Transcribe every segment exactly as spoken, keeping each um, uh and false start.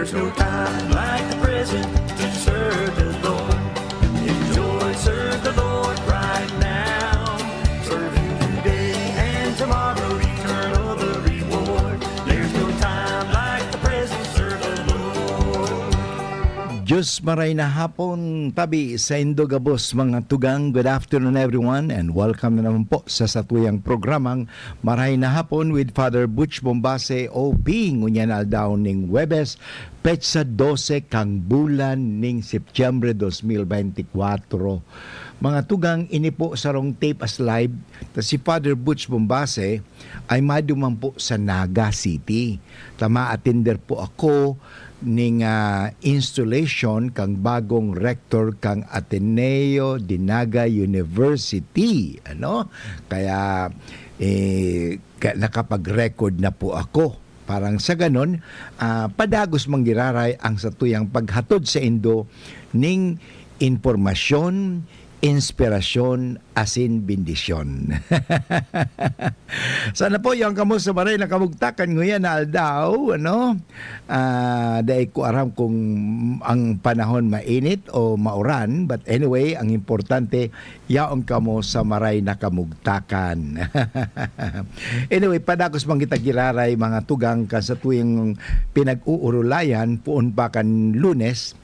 There's no time like the present to serve the Lord. Enjoy, serve the Lord right now. Serve Him today and tomorrow, eternal the reward. There's no time like the present, serve the Lord. Diyos maray na hapon, tabi sa indo gabos mga tugang. Good afternoon everyone and welcome na naman po sa satuyang programang Maray na Hapon with Father Butch Bombase O P. Ngunyan aldaw ning Webes, petsa dose kang bulan ning Setyembre dos mil beintikwatro. Mga tugang, ini po sarong tape as live ta si Father Butch Bombase ay maduman po sa Naga City. Ta ma-attender po ako ning ah, installation kang bagong rector kang Ateneo de Naga University, ano? Kaya eh, ka- nakapag-record na po ako. Parang sa ganon, ah, padagos manggiraray ang satuyang paghatod sa indo ning impormasyon, inspirasyon, asin bendisyon. Sana po yung kamo sa maray na kamugtakan nguyan na aldaw, ano? Ah, dai ko aram kung ang panahon mainit o mauran, but anyway, ang importante, yaon kamo sa maray na kamugtakan. Anyway, padagos man kita giraray, mga tugang, kan sa tuyang pinag-uurulayan, puon pa kan Lunes,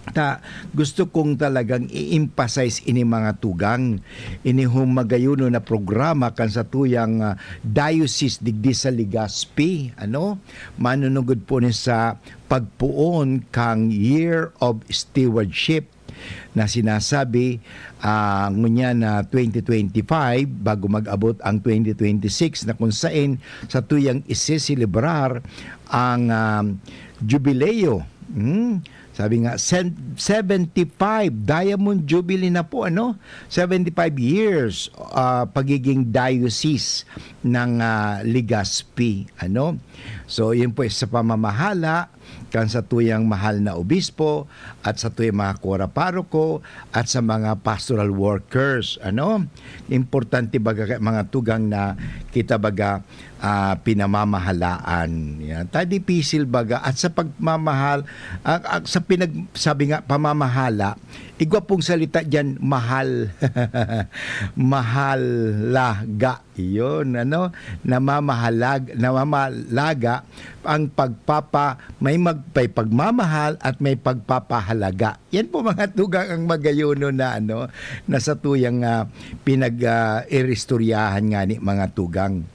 ta gusto kong talagang i-emphasize ini, mga tugang. Ini hong magayuno na programa kan sa tuyang ah, diocese digdi sa Legazpi, ano? Manunugod po ni sa pagpuon kang Year of Stewardship na sinasabi ah, ngunyan na twenty twenty-five bago mag-abot ang twenty twenty-six, na kung sain sa tuyang iseselebrar ang ah, jubileo. Hmm? Sabi nga, sen- seventy-five, Diamond Jubilee na po, ano? Seventy-five years ah, pagiging diocese ng ah, Legazpi, ano? So, yun po sa pamamahala kan sa tuyang mahal na obispo at sa tuyang mga kura paroko at sa mga pastoral workers, ano? Importante baga kay mga tugang na kita baga ah, pinamamahalaan. Yan. Ta dipisil baga at sa pagmamahal, ah, ah, sa pinag sabi nga pamamahala, igwa pong salita diyan, mahal. Mahalaga. Iyon, ano, namamahalag, namamalaga ang pagpapa may mag, may pagmamahal at may pagpapahalaga. Yan po mga tugang ang magayuno na ano, na sa tuyang ah, pinag ah, iristoryahan nga ni mga tugang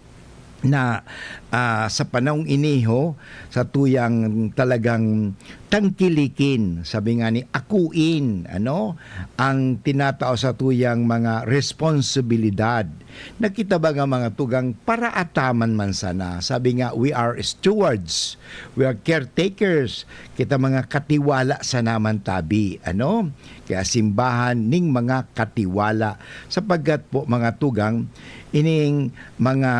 na ah, sa panahong iniho, sa tuyang talagang tangkilikin, sabi nga ni akuin, ano, ang tinatao sa tuyang mga responsibilidad na kita ba nga mga tugang paraataman man sana. Sabi nga, we are stewards, we are caretakers, kita mga katiwala sana man tabi, ano? Kaya simbahan ning mga katiwala, sapagkat po mga tugang, ining mga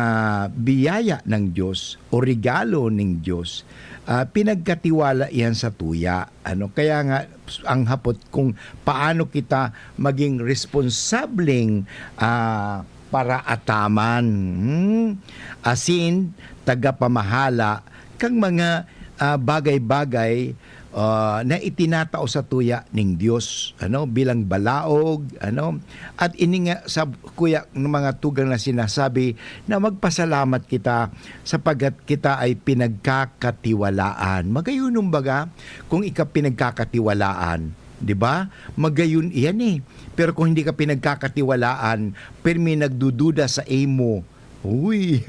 biyaya ng Diyos o regalo ning Diyos, ah, pinagkatiwala iyan sa tuya. Ano, kaya nga ang hapot kung paano kita maging responsableng ah, paraataman, hmm, asin tagapamahala kang mga ah, bagay-bagay ah, na itinatao sa tuya ning Dios, ano, bilang balaog, ano. At ini nga sa kuya ng mga tugang na sinasabi na magpasalamat kita sapagkat kita ay pinagkakatiwalaan. Magayunon baga kung ika pinagkakatiwalaan, di ba? Magayon iyan eh. Pero kung hindi ka pinagkakatiwalaan, pirmi nagdududa sa imo. Uy,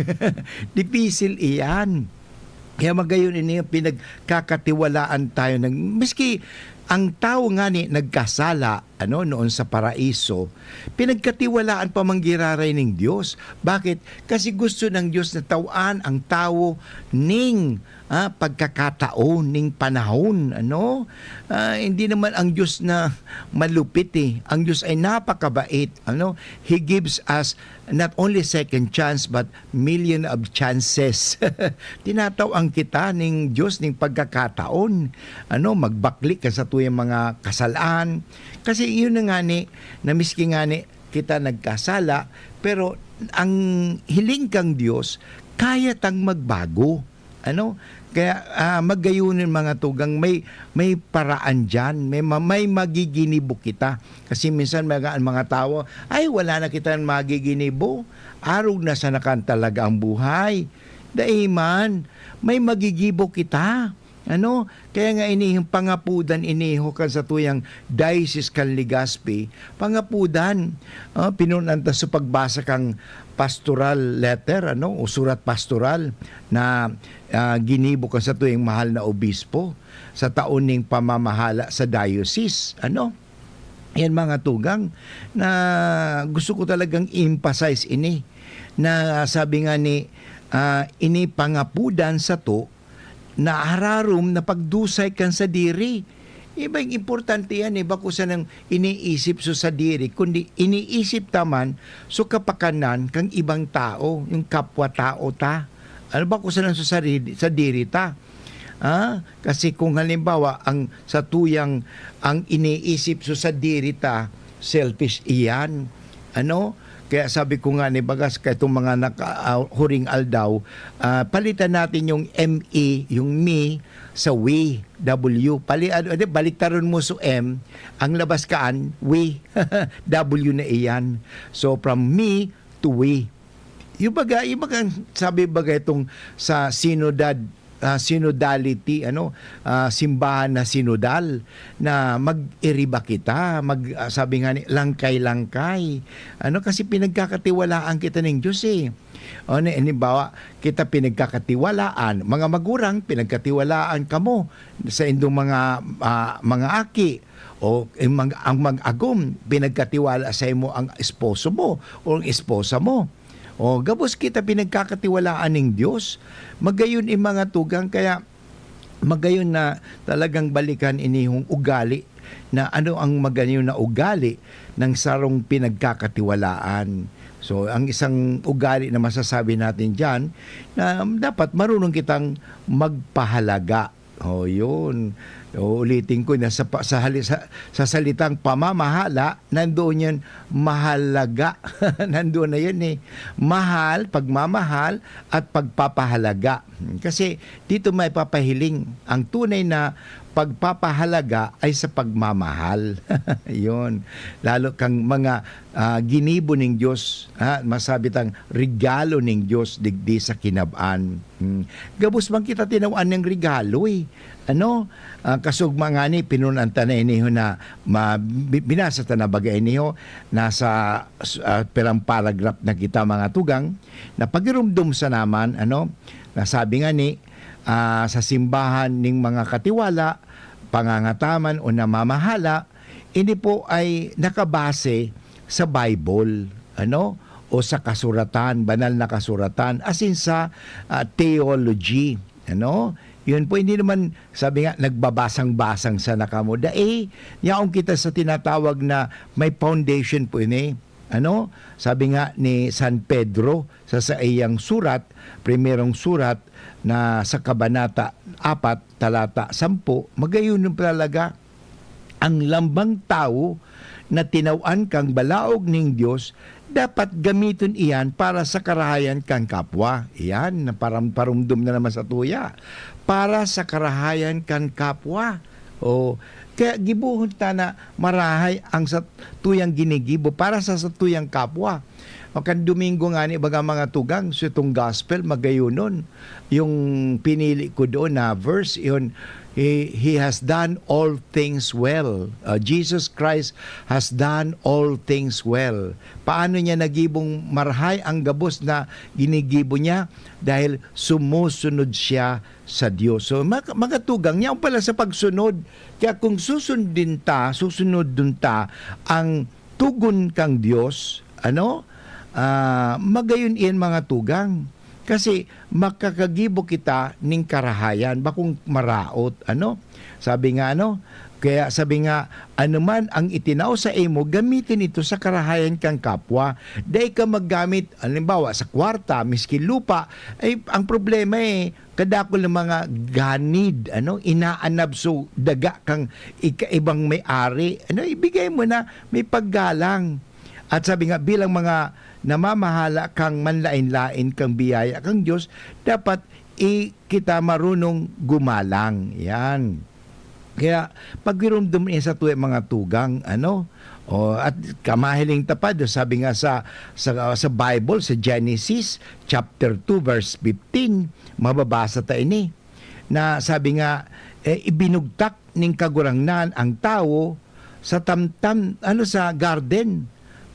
dipisil iyan. Kaya magayon ini yung pinagkakatiwalaan tayo ng, miski ang tawo nga ni nagkasala, ano, noon sa paraiso, pinagkatiwalaan pa manggiraray ning Diyos. Bakit? Kasi gusto ng Diyos na tawaan ang tawo ning ah, pagkakataon ning panahon, ano? Ah, hindi naman ang Diyos na malupit eh. Ang Diyos ay napakabait, ano? He gives us not only second chance but million of chances. Tinatawang kita ning Diyos ning pagkakataon, ano, magbakli ka sa tuyang mga kasalaan. Kasi yun na nga ni, na miski nga ni kita nagkasala, pero ang hiling kang Diyos, kaya tang magbago. Ano? Kaya, ah, magayon yung mga tugang, may, may paraan diyan, may ma-, may magiginibo kita. Kasi minsan mga, ang mga tawo, "Ay, wala na kitang magiginibo. Arog na sana kan talaga ang buhay." Dai man, may magigibo kita. Ano? Kaya nga ini yung pangapudan ini ho kan satuyang Diocese kan Legazpi, pangapudan. Ah, pinunanta sa pagbasa kang pastoral letter, ano, o surat pastoral na, ah, ginibo kan satuyang mahal na obispo sa taon ning pamamahala sa diocese, ano. Yan mga tugang na gusto ko talagang i-emphasize ini, na sabi nga ni, ah, ini pangapudan sato na hararom na pagdusay kan sadiri. Iba yung importante yan eh, bako sanang iniisip so sadiri, kundi iniisip ta man so kapakanan kang ibang tao, yung kapwa-tao ta. Ano, bako sanang so sarili, sadiri ta. Ah, kasi kung halimbawa, ang satuyang, ang iniisip so sadiri ta, selfish iyan. Ano? Kaya sabi ko nga ni bagas, kaya itong mga naka, ah, huring aldaw, ah, palitan natin yung M E, yung me, sa we, W. Pali-, ano, ano, baliktaron mo so M, ang labas kaan, we, W na iyan. So, from me to we. Yung baga, yung baga, sabi baga itong sa sinodad, ah, sinodality, ano, ah, simbahan na sinodal, na mag-iriba kita, mag, ah, sabi nga ni, langkay-langkay. Ano, kasi pinagkakatiwalaan kita ning Diyos eh. O, ni-, halimbawa, kita pinagkakatiwalaan, mga magurang, pinagkatiwalaan kamo sa indong mga, ah, mga aki, o ang mag-, ang mag-agom, pinagkatiwala sa imo ang esposo mo o ang esposa mo. O, gabos kita pinagkakatiwalaan ning Diyos. Magayon in mga tugang, kaya magayon na talagang balikan inihong ugali, na ano ang magayon na ugali ng sarong pinagkakatiwalaan. So, ang isang ugali na masasabi natin diyan, na dapat marunong kitang magpahalaga. Oh, yun. Uulitin ko na sa pa-, sa hali-, sa, sa salitang pamamahala, nandoon yun, mahalaga. Nandoon na yun eh. Mahal, pagmamahal, at pagpapahalaga. Kasi dito may papahiling. Ang tunay na pagpapahalaga ay sa pagmamahal. Yun. Lalo kang mga, ah, ginibo ning Diyos, ha? Masabi tang regalo ning Diyos digdi sa kinab-an. Hmm. Gabos man kita tinawan ng regalo eh. Ano? Ah, kasugma nga ni, pinunanta na iniho na ma-, bi-, binasa ta na baga iniho, nasa, ah, pirang paragraph na kita, mga tugang, na pagirumdom sa naman, ano, na sabi nga ni, ah, sa simbahan ning mga katiwala, pangangataman o namamahala, ini po ay nakabase sa Bible, ano, o sa kasuratan, banal na kasuratan, asin sa, ah, theology, ano. Yun po, hindi naman, sabi nga, nagbabasang-basang sana kamo. Dai, yaon kita sa tinatawag na may foundation po ini. Ano? Sabi nga ni San Pedro sa saiyang surat, primerong surat na sa Kabanata apat, talata sampu, magayon yung talaga, ang lambang tawo na tinawan kang balaog ning Dios, dapat gamiton iyan para sa karahayan kan kapwa. Iyan, naparam-, parumdom na naman sa tuya. Para sa karahayan kan kapwa. O, kaya gibohon ta na marahay ang sa tuyang ginigibo para sa, sa tuyang kapwa. O kan Domingo nga ni, baga mga tugang, so itong gospel, magayonon. Yung pinili ko doon na verse, yun, he, he has done all things well. Uh, Jesus Christ has done all things well. Paano niya nagibong marahay ang gabos na ginigibo niya? Dahil sumusunod siya sa Diyos. So, mga, mga tugang, yan pala sa pagsunod. Kaya kung susundin ta, susunod dun ta ang tugon kang Diyos, ano? Ah, magayon iyan, mga tugang. Kasi makakagibo kita ning karahayan, bakong maraot, ano? Sabi nga, ano? Kaya sabi nga, "Ano man ang itinao sa imo, gamitin ito sa karahayan kang kapwa." Dai ka maggamit, halimbawa, sa kwarta, miski lupa, ay, ang problema eh, kadakul ng mga ganid, ano, inaanab so daga kang ika-, ibang may-ari, ano, ibigay mo na, may paggalang. At sabi nga, bilang mga namamahala kang manlain-lain kang biyaya kang Diyos, dapat i-, kita marunong gumalang. Yan. Kaya pagirumdom niya sa tuwi mga tugang, ano, o, at kamahiling tapad, sabi nga sa, sa, sa Bible, sa Genesis chapter two verse fifteen, mababasa ta ini, na sabi nga, eh, ibinugtak ning Kagurangnan ang tawo sa tamtam, ano, sa garden,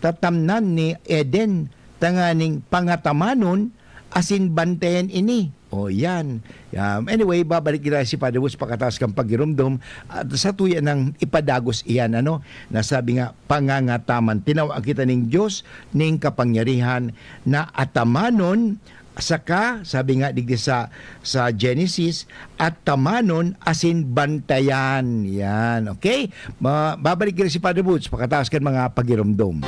tatamnan ni Eden, tanganing pangatamanon asin bantayan ini. O, yan. Um, anyway, babalik kita si Father Woods pakataas kan pagirumdom at sa tuya nang ipadagos iyan, ano, na sabi nga, pangangataman. Tinawan kita ning Dios ning kapangyarihan na atamanon, saka, sabi nga digdi sa, sa Genesis, atamanon asin bantayan. Yan, okay? Ma-, babalik kita si Father Woods pakataas kan mga pagirumdom.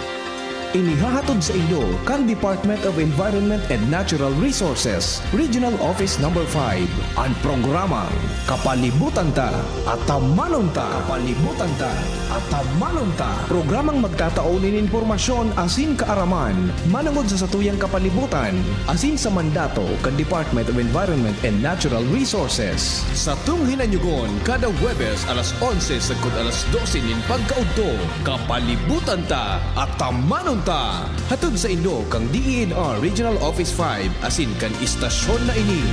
Inihahatod sa inyo kan Department of Environment and Natural Resources, Regional Office Number five, an programang Kapalibutan Ta, Atamanon Ta. Kapalibutan Ta, Atamanon Ta. Programang magtatao nin impormasyon asin kaaraman manongod sa satuyang kapalibutan asin sa mandato kan Department of Environment and Natural Resources. Satong hinanyugon kada Huwebes alas onse sagkod alas dose nin pagkaudto. Kapalibutan Ta, Atamanon Ta. Hatod sa inyo kan D E N R Regional Office five asin kan istasyon na ini.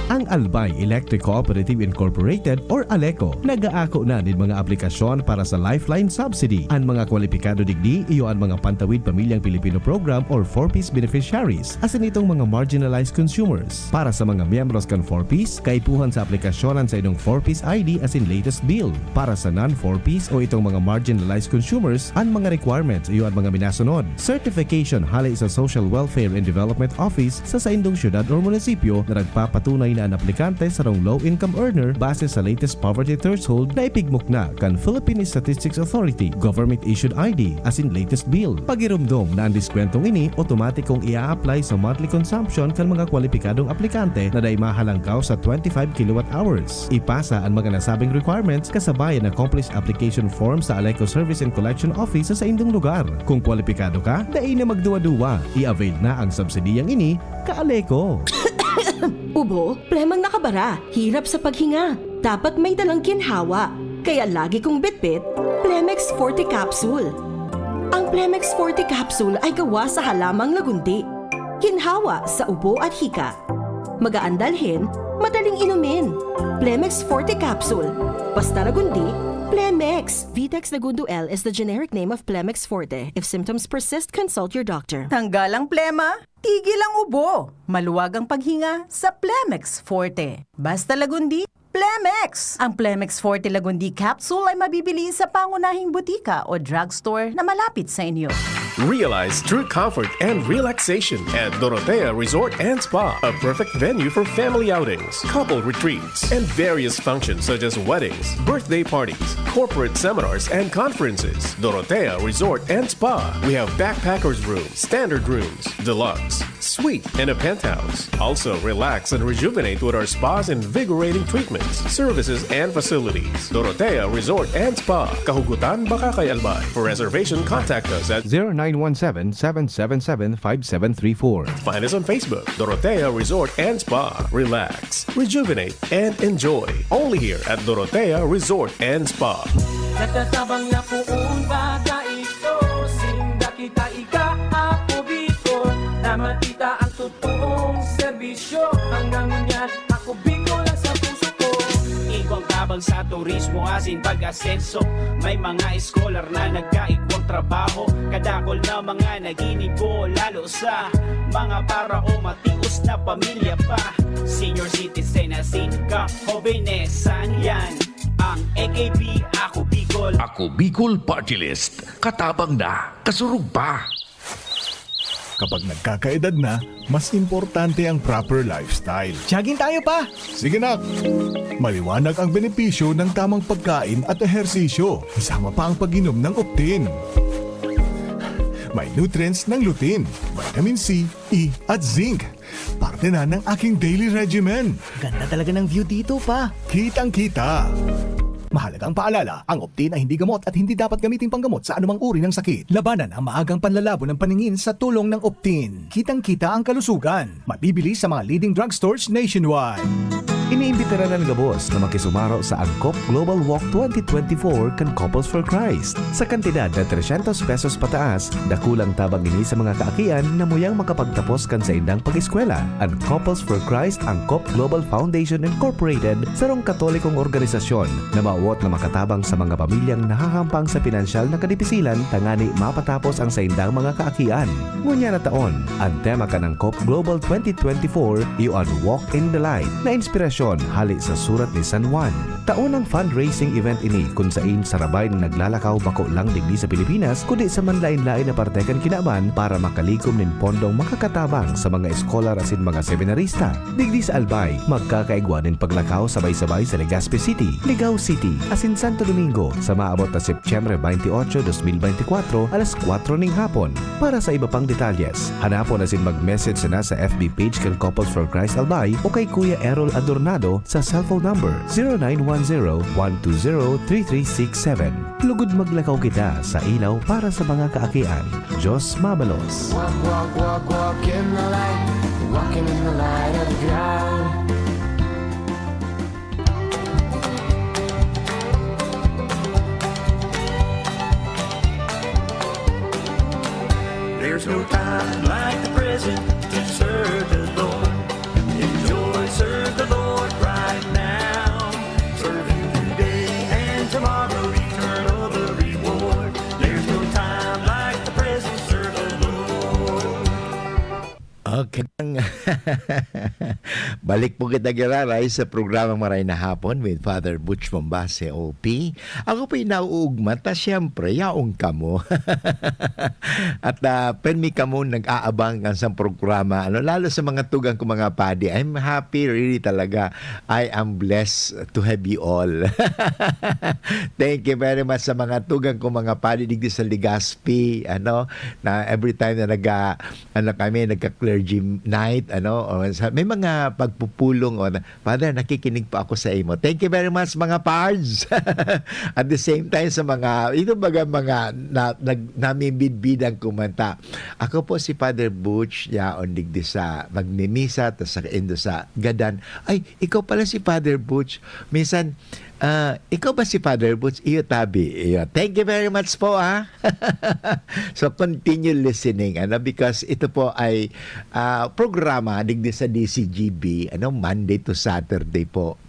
Ang Albay Electric Cooperative Incorporated or ALECO nag-aako na nin mga aplikasyon para sa Lifeline Subsidy. An mga kwalipikado digdi iyo an mga Pantawid Pamilyang Pilipino Program or four Ps beneficiaries, asin itong mga marginalized consumers. Para sa mga miyembros kan four Ps, kaipuhan sa aplikasyon an saindong four Ps I D asin latest bill. Para sa non-four Ps o itong mga marginalized consumers, an mga requirements iyo an mga minasunod: certification hale sa Social Welfare and Development Office sa saindong syudad o munisipyo na nagpapatunay na an aplikante sarong low-income earner base sa latest poverty threshold na ipigmukna kan Philippine Statistics Authority, government-issued I D, asin latest bill. Pagirumdom na an diskwentong ini otomatikong i-a-apply sa monthly consumption kan mga kwalipikadong aplikante na dai mahalangkaw sa twenty-five kilowatt hours. Ipasa an mga nasabing requirements kasabay an accomplished application form sa ALECO Service and Collection Office sa saindong lugar. Kung kwalipikado ka, dai na magduwa-duwa. I-avail na ang subsidiyang ini, ka-ALECO. Ubo, plemang nakabara, hirap sa paghinga. Dapat may dalang ginhawa. Kaya lagi kong bitbit, Plemex Forte Capsule. Ang Plemex Forte Capsule ay gawa sa halamang lagundi. Ginhawa sa ubo at hika. Magaan dalhin, madaling inumin. Plemex Forte Capsule. Basta Lagundi, Plemex. Vitex Lagundo L is the generic name of Plemex Forte. If symptoms persist, consult your doctor. Tanggal ang plema, tigil ang ubo. Maluwag ang paghinga sa Plemex Forte. Basta Lagundi, Plemex! Ang Plemex Forte Lagundi Capsule ay mabibili sa pangunahing butika o drugstore na malapit sa inyo. Realize true comfort and relaxation at Dorotea Resort and Spa, a perfect venue for family outings, couple retreats, and various functions such as weddings, birthday parties, corporate seminars, and conferences. Dorotea Resort and Spa. We have backpackers room, standard rooms, deluxe, suite, and a penthouse. Also, relax and rejuvenate with our spas, invigorating treatments, services, and facilities. Dorotea Resort and Spa, Kahugutan, Bacacay, Albay. For reservation, contact us at zero nine one seven, seven seven seven, five seven three four. Find us on Facebook, Dorotea Resort and Spa. Relax, rejuvenate, and enjoy. Only here at Dorotea Resort and Spa. Natatabang na poon baga ito, sinda kita ika, ako Bicol, na makita ang totoong serbisyo. Hanggang ngunyan, ako Bicol ang sa puso ko. Igwang tabang sa turismo asin pag-asenso. May mga eskolar na nagkaigwang trabaho. Kadakol na mga naginibo, lalo sa mga para o matios na pamilya pa. Senior citizen asin ka, hobenesan yan. Ang A K P, Ako Bicol. Ako Bicol Party List. Katabang na, kasurog pa. Kapag nagkakaedad na, mas importante ang proper lifestyle. Jogging tayo, pa! Sige, nak! Maliwanag ang benepisyo ng tamang pagkain at ehersisyo, kasama pa ang pag-inom ng Optin. May nutrients ng lutein, vitamin C, E, at zinc. Parte na ng aking daily regimen. Ganda talaga ng view dito, pa. Kitang-kita. Mahalagang paalala, ang Optin ay hindi gamot at hindi dapat gamiting panggamot sa anumang uri ng sakit. Labanan ang maagang panlalabo ng paningin sa tulong ng Optin. Kitang-kita ang kalusugan. Mabibili sa mga leading drugstores nationwide. Iniimbitaran an gabos na makisumaro sa Angkop Global Walk twenty twenty-four kan Couples for Christ. Sa kantidad na trescientos pesos pataas, dakulang tabang ini sa mga kaakian na muyang makapagtapos kan saindang pag-eskwela. An Couples for Christ Angkop Global Foundation Incorporated, sarong Katolikong organisasyon na mawot na makatabang sa mga pamilyang nahahampang sa pinansyal na kadipisilan tangani mapatapos ang saindang mga kaakian. Ngunyan na taon, an tema kan Angkop Global twenty twenty-four, iyo an Walk in the Light, na inspirasyon hali sa Surat ni San Juan. Taon ang fundraising event ini kun sain sarabay na naglalakaw bako lang digdi sa Pilipinas, kundi sa manlaen-laen na parte kan kinaban para makalikom nin pondong makakatabang sa mga eskolar asin mga seminarista. Digdi sa Albay, magkakaigwa nin paglakaw sabay-sabay sa Legazpi City, Ligao City, asin Santo Domingo sa maabot na Setyembre twenty-eight, dos mil beintikwatro, alas kwatro ning hapon. Para sa iba pang detalyes, hanapon asin mag-message sana sa F B page kan Couples for Christ Albay o kay Kuya Errol Adornado sa cellphone number zero nine one zero, one two zero, three three six seven. Lugod maglakaw kita sa ilaw para sa mga kaakian. Diyos mabalos. Walk, walk, walk, walk in the light. Walking in the light of God. There's no time like the present to serve the Lord. Enjoy, serve the Lord right now. Serve Him today and tomorrow, eternal the reward. There's no time like the present, serve the Lord. Okay. Balik po kita giraray sa programa Maray na Hapon with Father Butch Mombase, O P. Ako po'y nauugma ta, siyempre, yaon kamo. At, ah, permi kamo nag-aabang kan sang programa, ano, lalo sa mga tugang ko mga padi. I'm happy, really talaga. I am blessed to have you all. Thank you very much sa mga tugang ko mga padi digdi sa Legazpi, ano, na every time na nag, ah, ano kami, nagka-clergy night, ano, o sa, may mga pagpupulong, o na, "Father, nakikinig po ako sa imo." Thank you very much, mga pards. At the same time, sa mga, ito baga mga na, nag, namimidbidan ko man ta. Ako po si Father Butch, yaon digdi sa magmimisa, tas sa indo sa gadan. "Ay, ikaw pala si Father Butch." Minsan, "Ah, ikaw ba si Father Butch?" "Iyo, tabi." Iyo. Thank you very much po, ah. So, continue listening, ano, because ito po ay, ah, programa digdi sa D C G B, ano, Monday to Saturday po.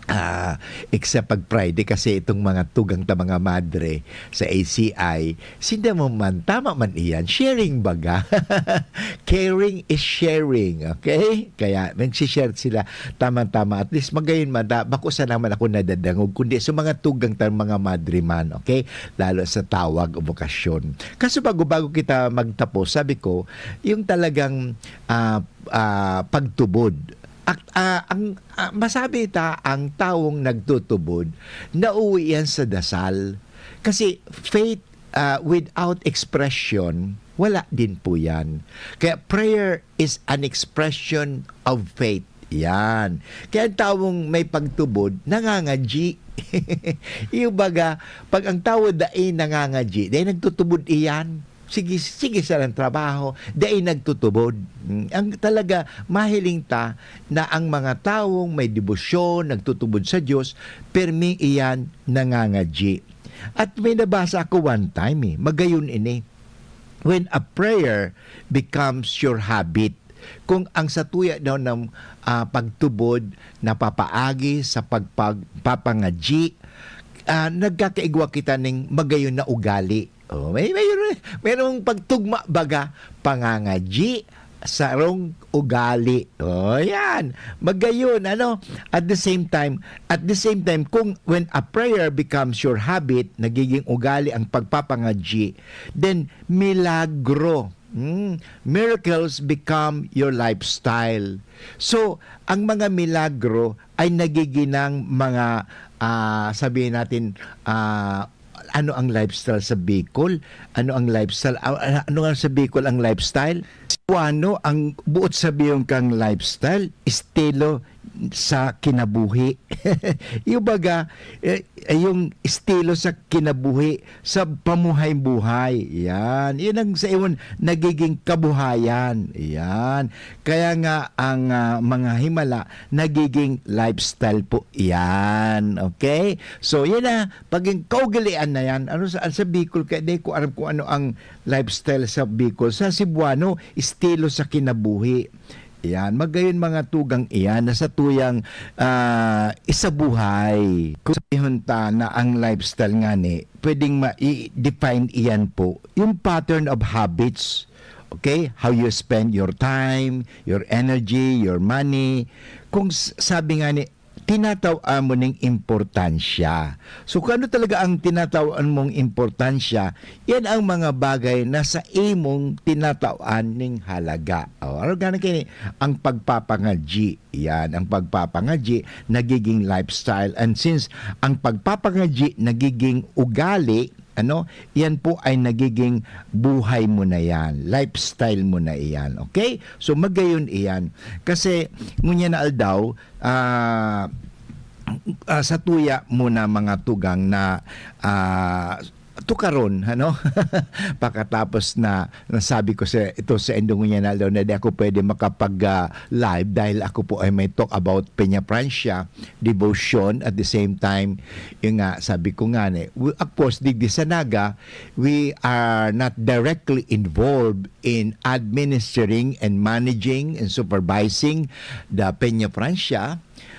Ah, except pag Friday kasi itong mga tugang ta mga madre sa A C I, sinda mo man, tama man iyan, sharing baga. Caring is sharing, okay? Kaya nagsishare sila, tama-tama, at least magayon man, da, bako sana man ako nadadangog, kundi sa mga tugang ta mga madre man, okay? Lalo sa tawag o bokasyon. Kaso bago-bago kita magtapos, sabi ko, yung talagang, ah, ah, pagtubod. At, ah, ang, ah, masabi ta, ang tawong nagtutubod, nauwi yan sa dasal. Kasi faith, ah, without expression, wala din po yan. Kaya prayer is an expression of faith. Yan. Kaya ang tawong may pagtubod, nangangadyi. Yung baga, pag ang tawo dai nangangadyi, dai nagtutubod iyan. Sige, sige sa lang trabaho, dai nagtutubod. Mm, ang talaga, mahiling ta na ang mga tawong may debosyon, nagtutubod sa Diyos, permi iyan nangangadyi. At may nabasa ako one time eh, magayon ini. When a prayer becomes your habit, kung ang satuya daw ng, ah, pagtubod napapaagi sa pagpag-, papangadyi, ah, nagkakaigwa kita ning magayon na ugali. Oh, may, may, merong pagtugma baga, pangangadyi, sarong ugali. Oh, yan. Magayon, ano? At the same time, at the same time, kung when a prayer becomes your habit, nagiging ugali ang pagpapangadyi, then milagro. Hmm, miracles become your lifestyle. So, ang mga milagro ay nagiginang mga, ah, sabihin natin, ah, ano ang lifestyle sa Bicol? Ano ang lifestyle? Ah, ah, ano nga sa Bicol ang lifestyle? Cebuano, ang buot sabihon kang lifestyle, estilo sa kinabuhi. Yung baga, eh, eh, yung estilo sa kinabuhi, sa pamuhay-buhay. Yan. Yun ang sa iwan, nagiging kabuhayan. Yan. Kaya nga, ang, ah, mga himala, nagiging lifestyle po. Yan. Okay? So, yan na. Paging kaugalian na yan. Ano sa, sa Bicol, kaya di ko alam kung ano ang lifestyle sa Bicol. Sa Cebuano, estilo sa kinabuhi. Yan, magayon mga tugang iyan na sa tuyang, ah, isabuhay. Kung sabihon ta na ang lifestyle nga ni, pwedeng ma-i-define iyan po, yung pattern of habits. Okay? How you spend your time, your energy, your money. Kung s- sabi nga ni, tinataw mo ning importansya. So, kung ano talaga ang tinataw mong importansya, yan ang mga bagay na sa imong tinataw-an ning halaga. O, ano gani kini? Ang pagpapangadyi. Yan, ang pagpapangadyi nagiging lifestyle. And since ang pagpapangadyi nagiging ugali, ano, yan po ay nagiging buhay mo na yan, lifestyle mo na iyan, okay? So, magayon iyan. Kasi, ngunyan na aldaw, ah, ah, sa tuya mo na mga tugang na, ah, tukaron, ano? Pakatapos na nasabi ko sa, ito sa indo ngunyan na aldaw na di ako pwede makapag, ah, live dahil ako po ay may talk about Peña Francia, devotion, at the same time, yung nga, sabi ko nga, ne, we, of course, digdi sa Naga, we are not directly involved in administering and managing and supervising the Peña Francia.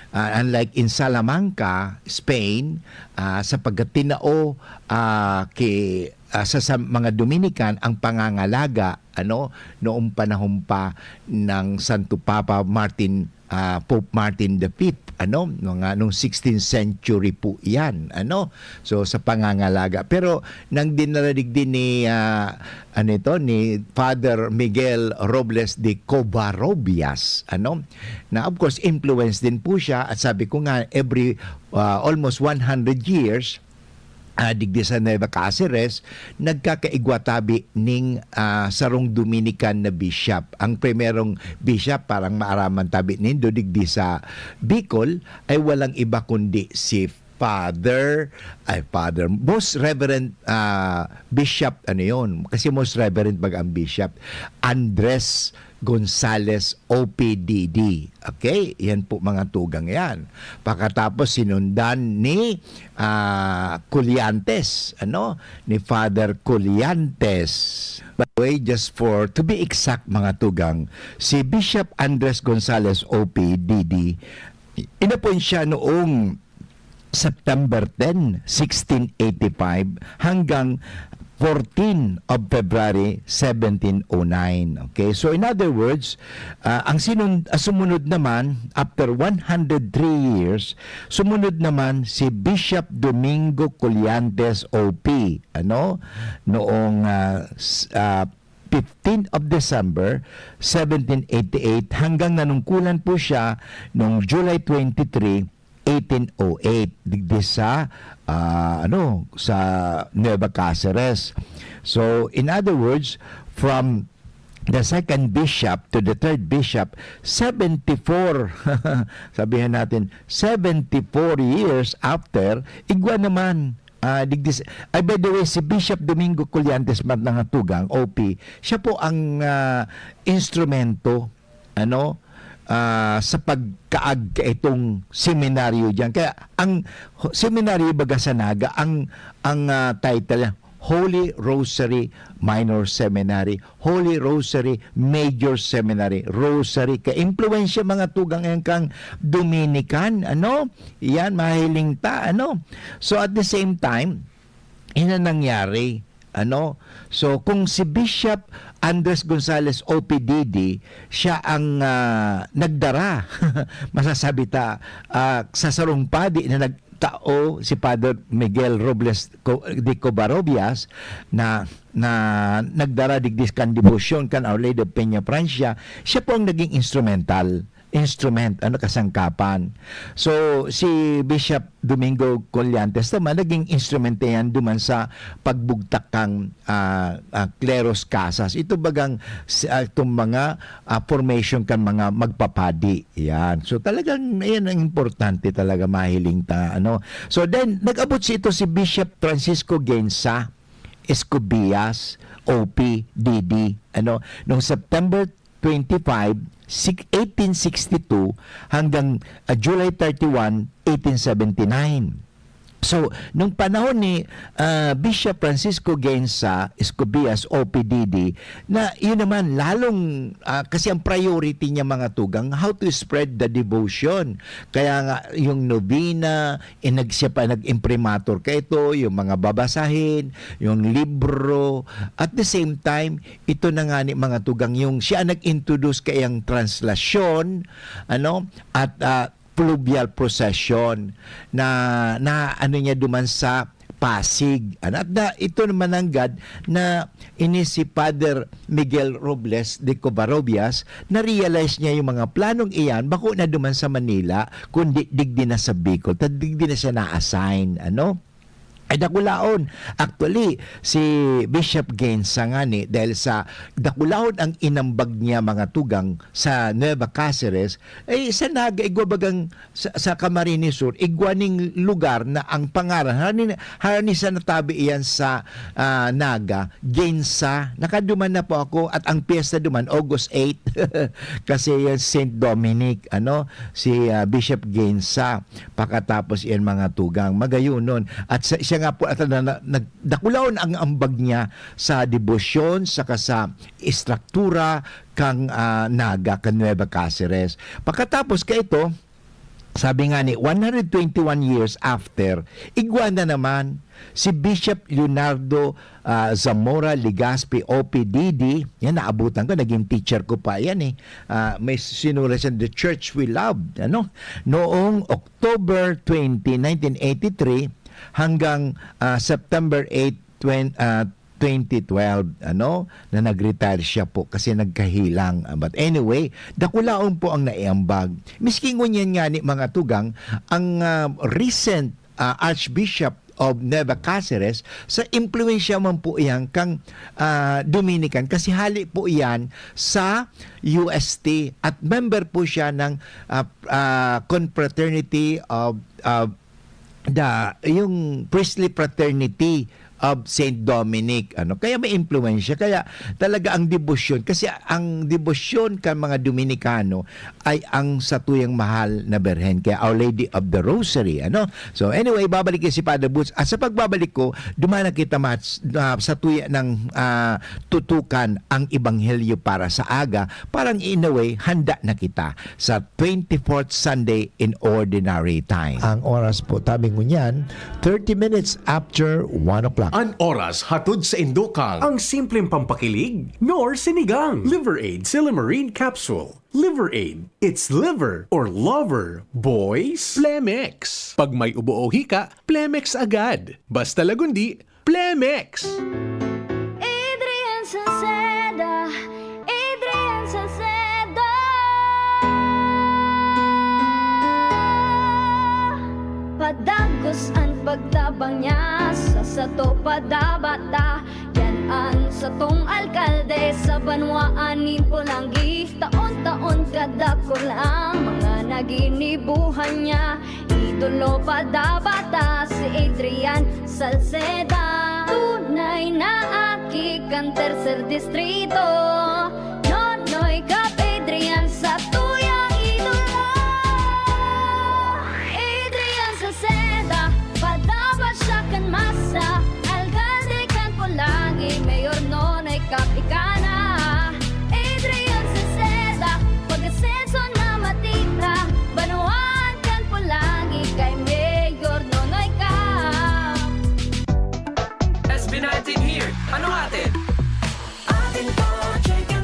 Ah, unlike in Salamanca, Spain, ah, sa pagkatinao, ah, ki, ah, sa, sa mga Dominican, ang pangangalaga, ano, noong panahon pa ng Santo Papa Martin, ah, Pope Martin the Fifth, ano, mga nung sixteenth century po yan, ano. So, sa pangangalaga. Pero nang dinaradig din ni, ah, ano ito, ni Father Miguel Robles de Covarrubias, ano, na of course influence din po siya, at sabi ko nga, every, ah, almost one hundred years, ah, digdi sa Nueva Cáceres, nagkakaigwa tabi ning, ah, sarong Dominican na bishop. Ang primerong bishop, parang maaraman tabi nindo, digdi sa Bicol, ay walang iba kundi si Father, ay, Father, Most Reverend, ah, Bishop, ano yun? Kasi Most Reverend pag ang Bishop, Andres Gonzales, O P D D. Okay? Yan po, mga tugang yan. Pagkatapos, sinundan ni, ah, Colliantes, ano? Ni Father Colliantes. By the way, just for, to be exact, mga tugang, si Bishop Andres Gonzales, O P D D, inappoint siya noong September ten, sixteen eighty-five, hanggang fourteen of February, seventeen oh nine. Okay? So, in other words, ah, ang sinun-, ah, sumunod naman, after one hundred three years, sumunod naman si Bishop Domingo Colliantes, O P, ano? Noong, ah, s-, ah, fifteen of December, seventeen eighty-eight, hanggang nanungkulan po siya noong July twenty-three, eighteen oh eight, digdi sa, ah, ano, sa Nueva Cáceres. So, in other words, from the second bishop to the third bishop, seventy-four, sabihin natin, seventy-four years after, igwa naman, ah, digdi sa, ay, by the way, si Bishop Domingo Colliantes Matnangatugang, O P, siya po ang, ah, instrumento, ano, ah, sa pagkaag kaitong seminaryo diyan. Kaya ang ho-, seminaryo, baga sa Naga, ang, ang, ah, title niya, Holy Rosary Minor Seminary, Holy Rosary Major Seminary, Rosary. Kaya impluwensya, mga tugang, yan kang Dominican, ano? Yan, mahiling ta, ano? So, at the same time, yan ang nangyari, ano? So, kung si Bishop Andres Gonzales, O P D D, siya ang, ah, nagdara, masasabi ta, ah, sa sarong padi na nagtao, si Father Miguel Robles Co-, de Covarrubias, na, na nagdara digdi kan debosyon kan Our Lady of Peña Francia, siya po ang naging instrumental. instrument, ano, kasangkapan. So, si Bishop Domingo Collantes naman, naging instrumento yan duman sa pagbugtak kang, ah, ah, Kleros Casas. Ito bagang, s-, ah, itong mga, ah, formation kan mga magpapadi. Yan. So, talagang, yan ang importante talaga mahiling ta, ano. So, then, nag-abot si, ito si Bishop Francisco Gainza Escobillas, O P D D, ano, noong September twenty-five, sik-, eighteen sixty-two hanggang, ah, July thirty-one, eighteen seventy-nine. So, nung panahon ni, ah, Bishop Francisco Gainza Escobillas, O P D D, na yun naman, lalong, ah, kasi ang priority niya, mga tugang, how to spread the devotion. Kaya nga, yung novena, eh, nag-, siya pa nag-imprimatur kaito, yung mga babasahin, yung libro. At the same time, ito na nga ni mga tugang, yung siya ang nag-introduce kaiyang translasyon, ano, at, ah, fluvial procession na, na ano niya duman sa Pasig. Ano, at na, ito naman nanggad na ini si Father Miguel Robles de Covarrubias, na-realize niya yung mga planong iyan, bako na duman sa Manila, kundi digdi na sa Bicol, ta digdi na siya na-assign, ano? Ay, dakulaon. Actually, si Bishop Gainza nga ni, dahil sa dakulaon ang inambag niya, mga tugang, sa Nueva Cáceres, eh, sa Naga, igwa bagang sa, sa Camarines Sur, igwa ning lugar na ang pangaran, harani, harani sa natabi iyan sa, ah, Naga, Gainza. Nakaduman na po ako at ang piyesta duman, August eight. Kasi yan, Saint Dominic, ano, si, ah, Bishop Gainza. Pakatapos iyan, mga tugang, magayunon. At sa, siya nga po, at na, na, nag-, dakulaon ang ambag niya sa debosyon, saka sa estruktura kang, ah, Naga, kan Nueva Cáceres. Pagkatapos kaito, sabi nga ni, one hundred twenty-one years after, igwa na naman si Bishop Leonardo, ah, Zamora Legaspi, O P D D. Yan, naabutan ko, naging teacher ko pa yan eh. Ah, may sinulat siya, The Church We Love, ano? Noong October twenty, nineteen eighty-three hanggang, ah, September eight, twen-, ah, twenty twelve, ano, na nag-retire siya po kasi nagkahilang. Ah, but anyway, dakulaon po ang naiambag. Miski ngunyan nga ni mga tugang, ang, ah, recent, ah, Archbishop of Nueva Cáceres, sa impluwensya man po iyan kang, ah, Dominican, kasi hali po iyan sa U S T at member po siya ng, ah, ah, Confraternity of, ah, the, yung Priestly Fraternity of Saint Dominic, ano, kaya may impluwensya. Kaya talaga ang debosyon, kasi ang debosyon kan mga Dominikano ay ang satuyang mahal na Birhen, kaya Our Lady of the Rosary, ano. So anyway, babalik ko si Father Boots. At sa pagbabalik ko, duman na kita mat-, ah, sa tuya ng, ah, tutukan ang Ebanghelyo para sa aga. Parang in a way, handa na kita sa twenty-fourth Sunday in Ordinary Time. Ang oras po, tabi ngunyan, thirty minutes after one o'clock. An oras hatod sa indokang. Ang simpleng pampakilig, nor sinigang. Liver Aid Silymarin Capsule. Liver Aid. It's liver or lover, boys. Plemex. Pag may ubo o hika, Plemex agad. Basta lagundi, Plemex. Adrian Salceda, Adrian Salceda. Padagos an pagtabang niya sa sato padabata. Yan an satong alkalde sa banwaan nin Polangui. Taon-taon kadakul ang mga naginibuhan niya. Idolo padabata si Adrian Salceda. Tunay na aki kan Tercer Distrito. Nonoy Cap Adrian sa tuyang idolo. Adrian Salceda, padabat siya kan masa. Alkalde kan Polangui, Mayor Nonoy Cap ika na. Adrian Salceda, pag-asenso na matira. Banwaan kan Polangui kay Mayor Nonoy Cap. S B nineteen here. Ano atin? Atin to, chicken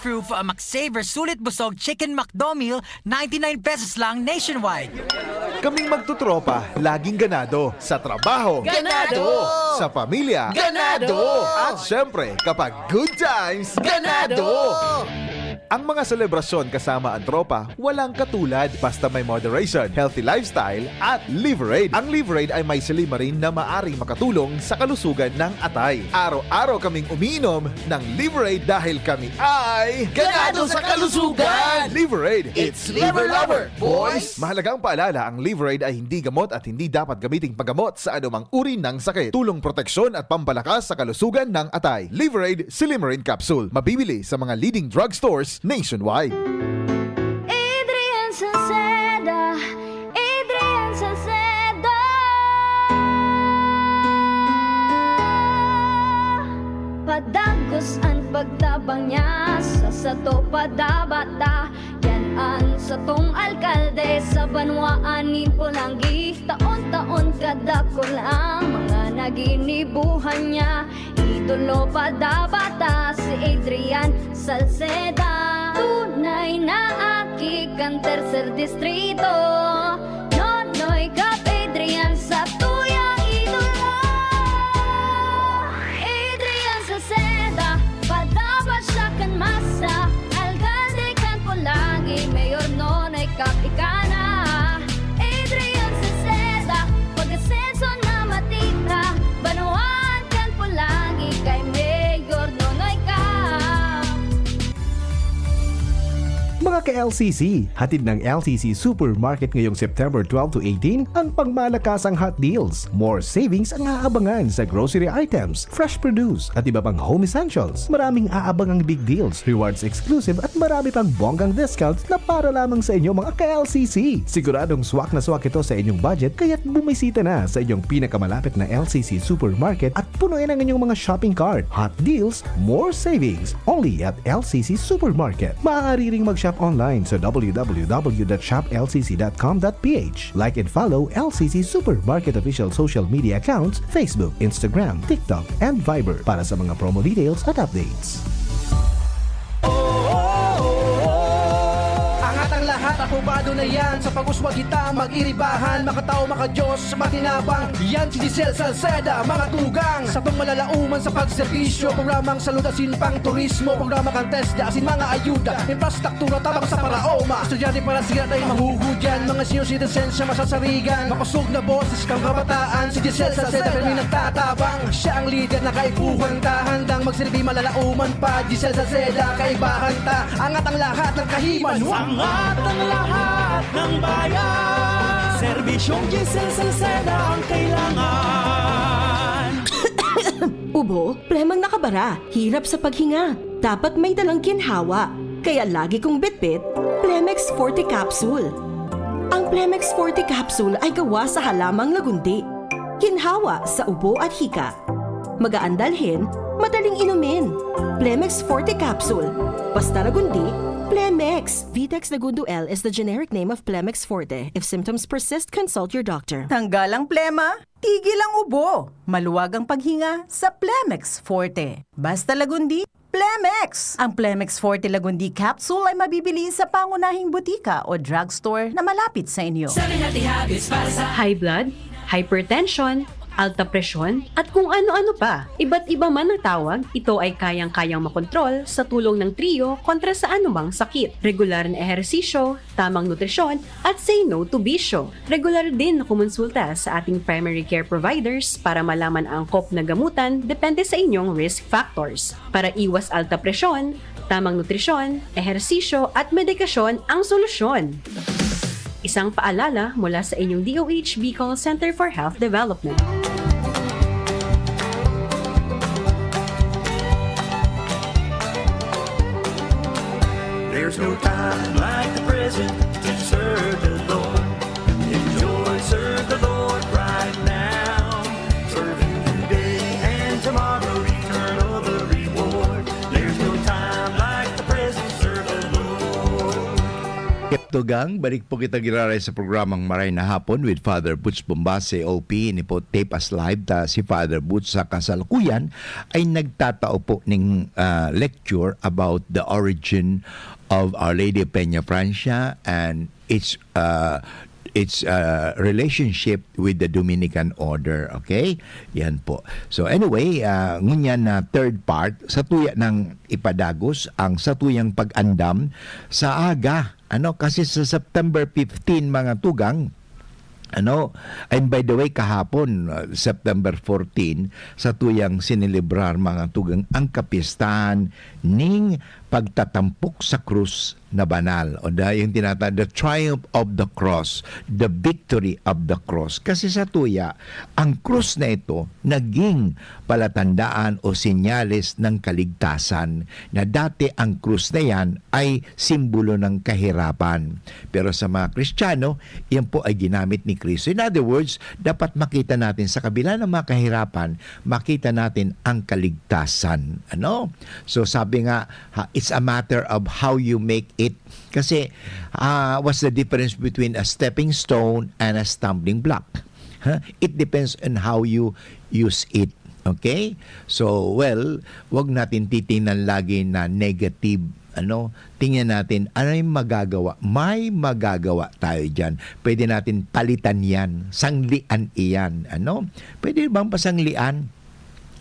Proof, ah, McSaver Sulit Busog Chicken McDo Meal, ninety-nine pesos lang nationwide. Kaming magtotropa, laging ganado. Sa trabaho, Ganado! Sa pamilya, Ganado! At syempre, kapag good times, Ganado! Ang mga selebrasyon kasama ang tropa, walang katulad. Basta may moderation, healthy lifestyle, at Liverade. Ang Liverade ay may silymarin na maaring makatulong sa kalusugan ng atay. Araw-araw kaming umiinom ng Liverade dahil kami ay Ganado sa kalusugan! Liverade! It's Liver Lover, boys! Mahalagang paalala, ang Liverade ay hindi gamot at hindi dapat gamiting paggamot sa anumang uri ng sakit. Tulong proteksyon at pampalakas sa kalusugan ng atay. Liverade Silymarin Capsule. Mabibili sa mga leading drugstores nationwide. Adrian Salceda, Adrian Salceda. Padagos an pagtabang niya sa sato padabata. Yan an satong alkalde sa banwaan nin Polangui. Taon-taon kadakul ang mga naginibuhan niya. Idolo padabata si Adrian Salceda. Tunay na aki kan tercer distrito. Nonoy Cap Adrian sa tuyang idolo. Adrian Salceda, padaba siya kan masa. Alkalde kan Polangui, Mayor Nonoy Cap ika na. Adrian Salceda, pag-asenso na matita. Banwaan kan Polangui kay Mayor Nonoy Cap. Mga ka-L C C, hatid ng L C C Supermarket ngayong September twelve to eighteen ang pagmalakasang hot deals. More savings ang aabangan sa grocery items, fresh produce, at iba pang home essentials. Maraming aabangang big deals, rewards exclusive, at marami pang bonggang discounts na para lamang sa inyo, mga ka-L C C. Siguradong swak na swak ito sa inyong budget, kaya't bumisita na sa inyong pinakamalapit na L C C Supermarket at punuin ang inyong mga shopping cart. Hot deals, more savings. Only at L C C Supermarket. Maaari ring mag-shop online sa w w w dot shop l c c dot com dot p h. Like and follow L C C Supermarket official social media accounts, Facebook, Instagram, TikTok, and Viber para sa mga promo details at updates. Angat ang lahat, apobado na yan. Sa pag-uswag kita, mag-iribahan. Makatao, makadiyos, matinabang. Yan si Giselle Salceda, mga tugang. Satong malalauman sa pagserbisyo. Programang salud asin pang turismo. Programa kan TESDA asin mga ayuda. Infrastruktura tabang sa paraoma. Estudyante para sira na yung mahuhudyan. Mga senior citizens siya masasarigan. Makosog na boses kang kabataan. Si Giselle Salceda kami nagtatabang. Siya ang lider na kaipuhan ta. Handang magsilbi malalauman pa. Giselle Salceda, kaibahan ta. Angat ang lahat ng kahiman. Angat ang lahat ng bayan. Serbisyong Giselle Salceda ang kailangan. Ubo, plemang nakabara, hirap sa paghinga. Dapat may dalang ginhawa. Kaya lagi kong bitbit, Plemex Forte Capsule. Ang Plemex Forte Capsule ay gawa sa halamang lagundi. Ginhawa sa ubo at hika. Magaan dalhin, madaling inumin. Plemex Forte Capsule. Basta lagundi, Plemex. Vitex Lagundo L is the generic name of Plemex Forte. If symptoms persist, consult your doctor. Tanggal ang plema, tigil ang ubo, maluwag ang paghinga sa Plemex Forte. Basta lagundi, Plemex! Ang Plemex Forte Lagundi Capsule ay mabibili sa pangunahing butika o drugstore na malapit sa inyo. High blood, hypertension, alta presyon, at kung ano-ano pa. Iba't iba man ang tawag, ito ay kayang-kayang makontrol sa tulong ng Trio kontra sa anumang sakit. Regular na ehersisyo, tamang nutrisyon, at say no to bisyo. Regular din na kumonsulta sa ating primary care providers para malaman ang angkop na gamutan depende sa inyong risk factors. Para iwas alta presyon, tamang nutrisyon, ehersisyo, at medikasyon ang solusyon. Isang paalala mula sa inyong D O H Bicol Center for Health Development. There's no time like the present to serve the Lord. Enjoy, serve the Lord right now. Serve Him today and tomorrow, eternal the reward. There's no time like the present, serve the Lord. Tugang, balik po kita giraray sa programang Maray na Hapon with Father Butch Bombase, O P. Ini po, tape as live ta si Father Butch sa kasalukuyan ay nagtatao po ning, ah, lecture about the origin of Our Lady of Peña Francia and its, ah, its, ah, relationship with the Dominican Order. Okay? Yan po. So anyway, ah, ngunyan na third part, sa tuya ng ipadagos ang satuyang pag-andam sa aga. Ano, kasi sa September fifteen, mga tugang, ano, and by the way, kahapon, uh, September fourteen, sa tuyang sinelebrar, mga tugang, ang kapistahan ning pagtatampok sa krus na banal, o da-, yung tinata-, the triumph of the cross, the victory of the cross. Kasi sa tuya, ang krus na ito naging palatandaan o senyales ng kaligtasan, na dati ang krus na yan ay simbolo ng kahirapan. Pero sa mga Kristiyano, yan po ay ginamit ni Kristo. In other words, dapat makita natin sa kabila ng mga kahirapan, makita natin ang kaligtasan. Ano? So sabi nga, ha, it's a matter of how you make it. Kasi, ah, what's the difference between a stepping stone and a stumbling block? Ha? It depends on how you use it. Okay? So, well, wag natin titingnan lagi na negative. Ano? Tingnan natin, ano yung magagawa? May magagawa tayo dyan. Pwede natin palitan yan. Sanglian iyan. Ano? Pwede bang pasanglian?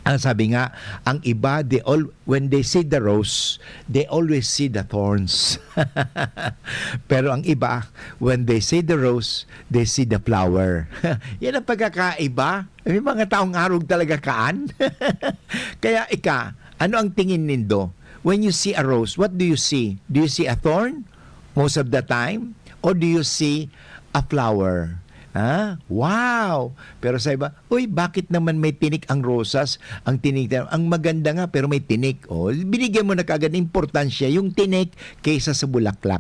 Ang sabi nga, ang iba, they all, when they see the rose, they always see the thorns. Pero ang iba, when they see the rose, they see the flower. Yan ang pagkakaiba. May mga taong arog talaga kaan. Kaya ika, ano ang tingin nindo? When you see a rose, what do you see? Do you see a thorn most of the time? Or do you see a flower? Ha? Wow! Pero sa iba, "Uy, bakit naman may tinik ang rosas? Ang tinik na, ang maganda nga, pero may tinik." Oh, binigyan mo na kaagad ng importansya yung tinik kaysa sa bulaklak.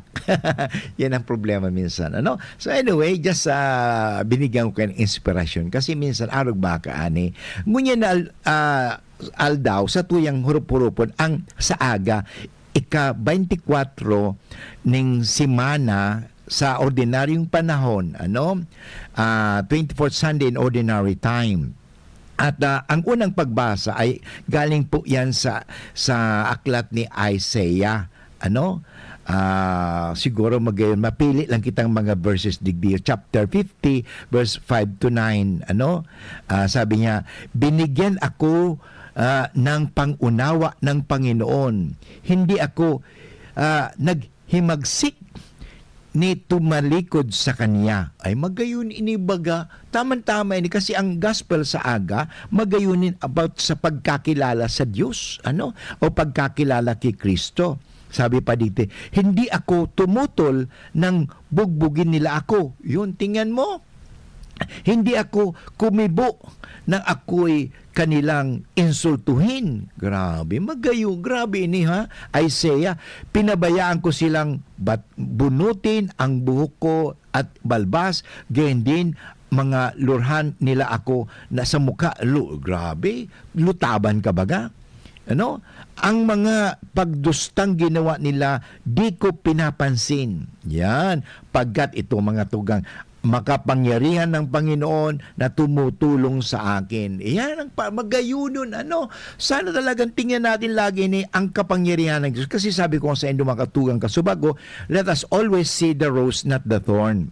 Yan ang problema minsan, ano? So anyway, just, ah, binigyan ko kayo ng inspirasyon. Kasi minsan, arog ba ka, ani? Ngunyan na, ah, aldaw, sa tuyang hurup-hurupon, ang sa aga, ika-twenty-four ning semana sa ordinaryong panahon, ano? Ah, twenty-fourth Sunday in Ordinary Time. At, ah, ang unang pagbasa ay galing po yan sa, sa aklat ni Isaiah. Ano? Ah, siguro mag-, mapili lang kitang mga verses digdi. Chapter fifty, verse five to nine. Ano? Ah, sabi niya, "Binigyan ako, ah, ng pangunawa ng Panginoon. Hindi ako, ah, naghimagsik ni tumalikod sa kanya." Ay, magayon ini baga. Tama-tama ini kasi ang gospel sa aga, magayon in about sa pagkakilala sa Diyos, ano? O pagkakilala ki Cristo. Sabi pa dito, "Hindi ako tumutol nang bugbugin nila ako." Yun, tingnan mo. "Hindi ako kumibo nang ako'y kanilang insultuhin." Grabe, magayo, grabe ini, ha? Isaiah, "Pinabayaan ko silang bat-, bunutin ang buhok ko at balbas, gayon din mga lurhan nila ako na sa mukha." Lu-, grabe, lutaban ka baga? Ano? "Ang mga pagdustang ginawa nila, di ko pinapansin." Yan. Pagkat itong mga tugang, makapangyarihan ng Panginoon na tumutulong sa akin. Iyan ang pa-, magayunon, ano? Sana talagang tingnan natin lagi ni ang kapangyarihan ng Diyos. Kasi sabi ko sa indo, mga katugang kasubago, let us always see the rose, not the thorn.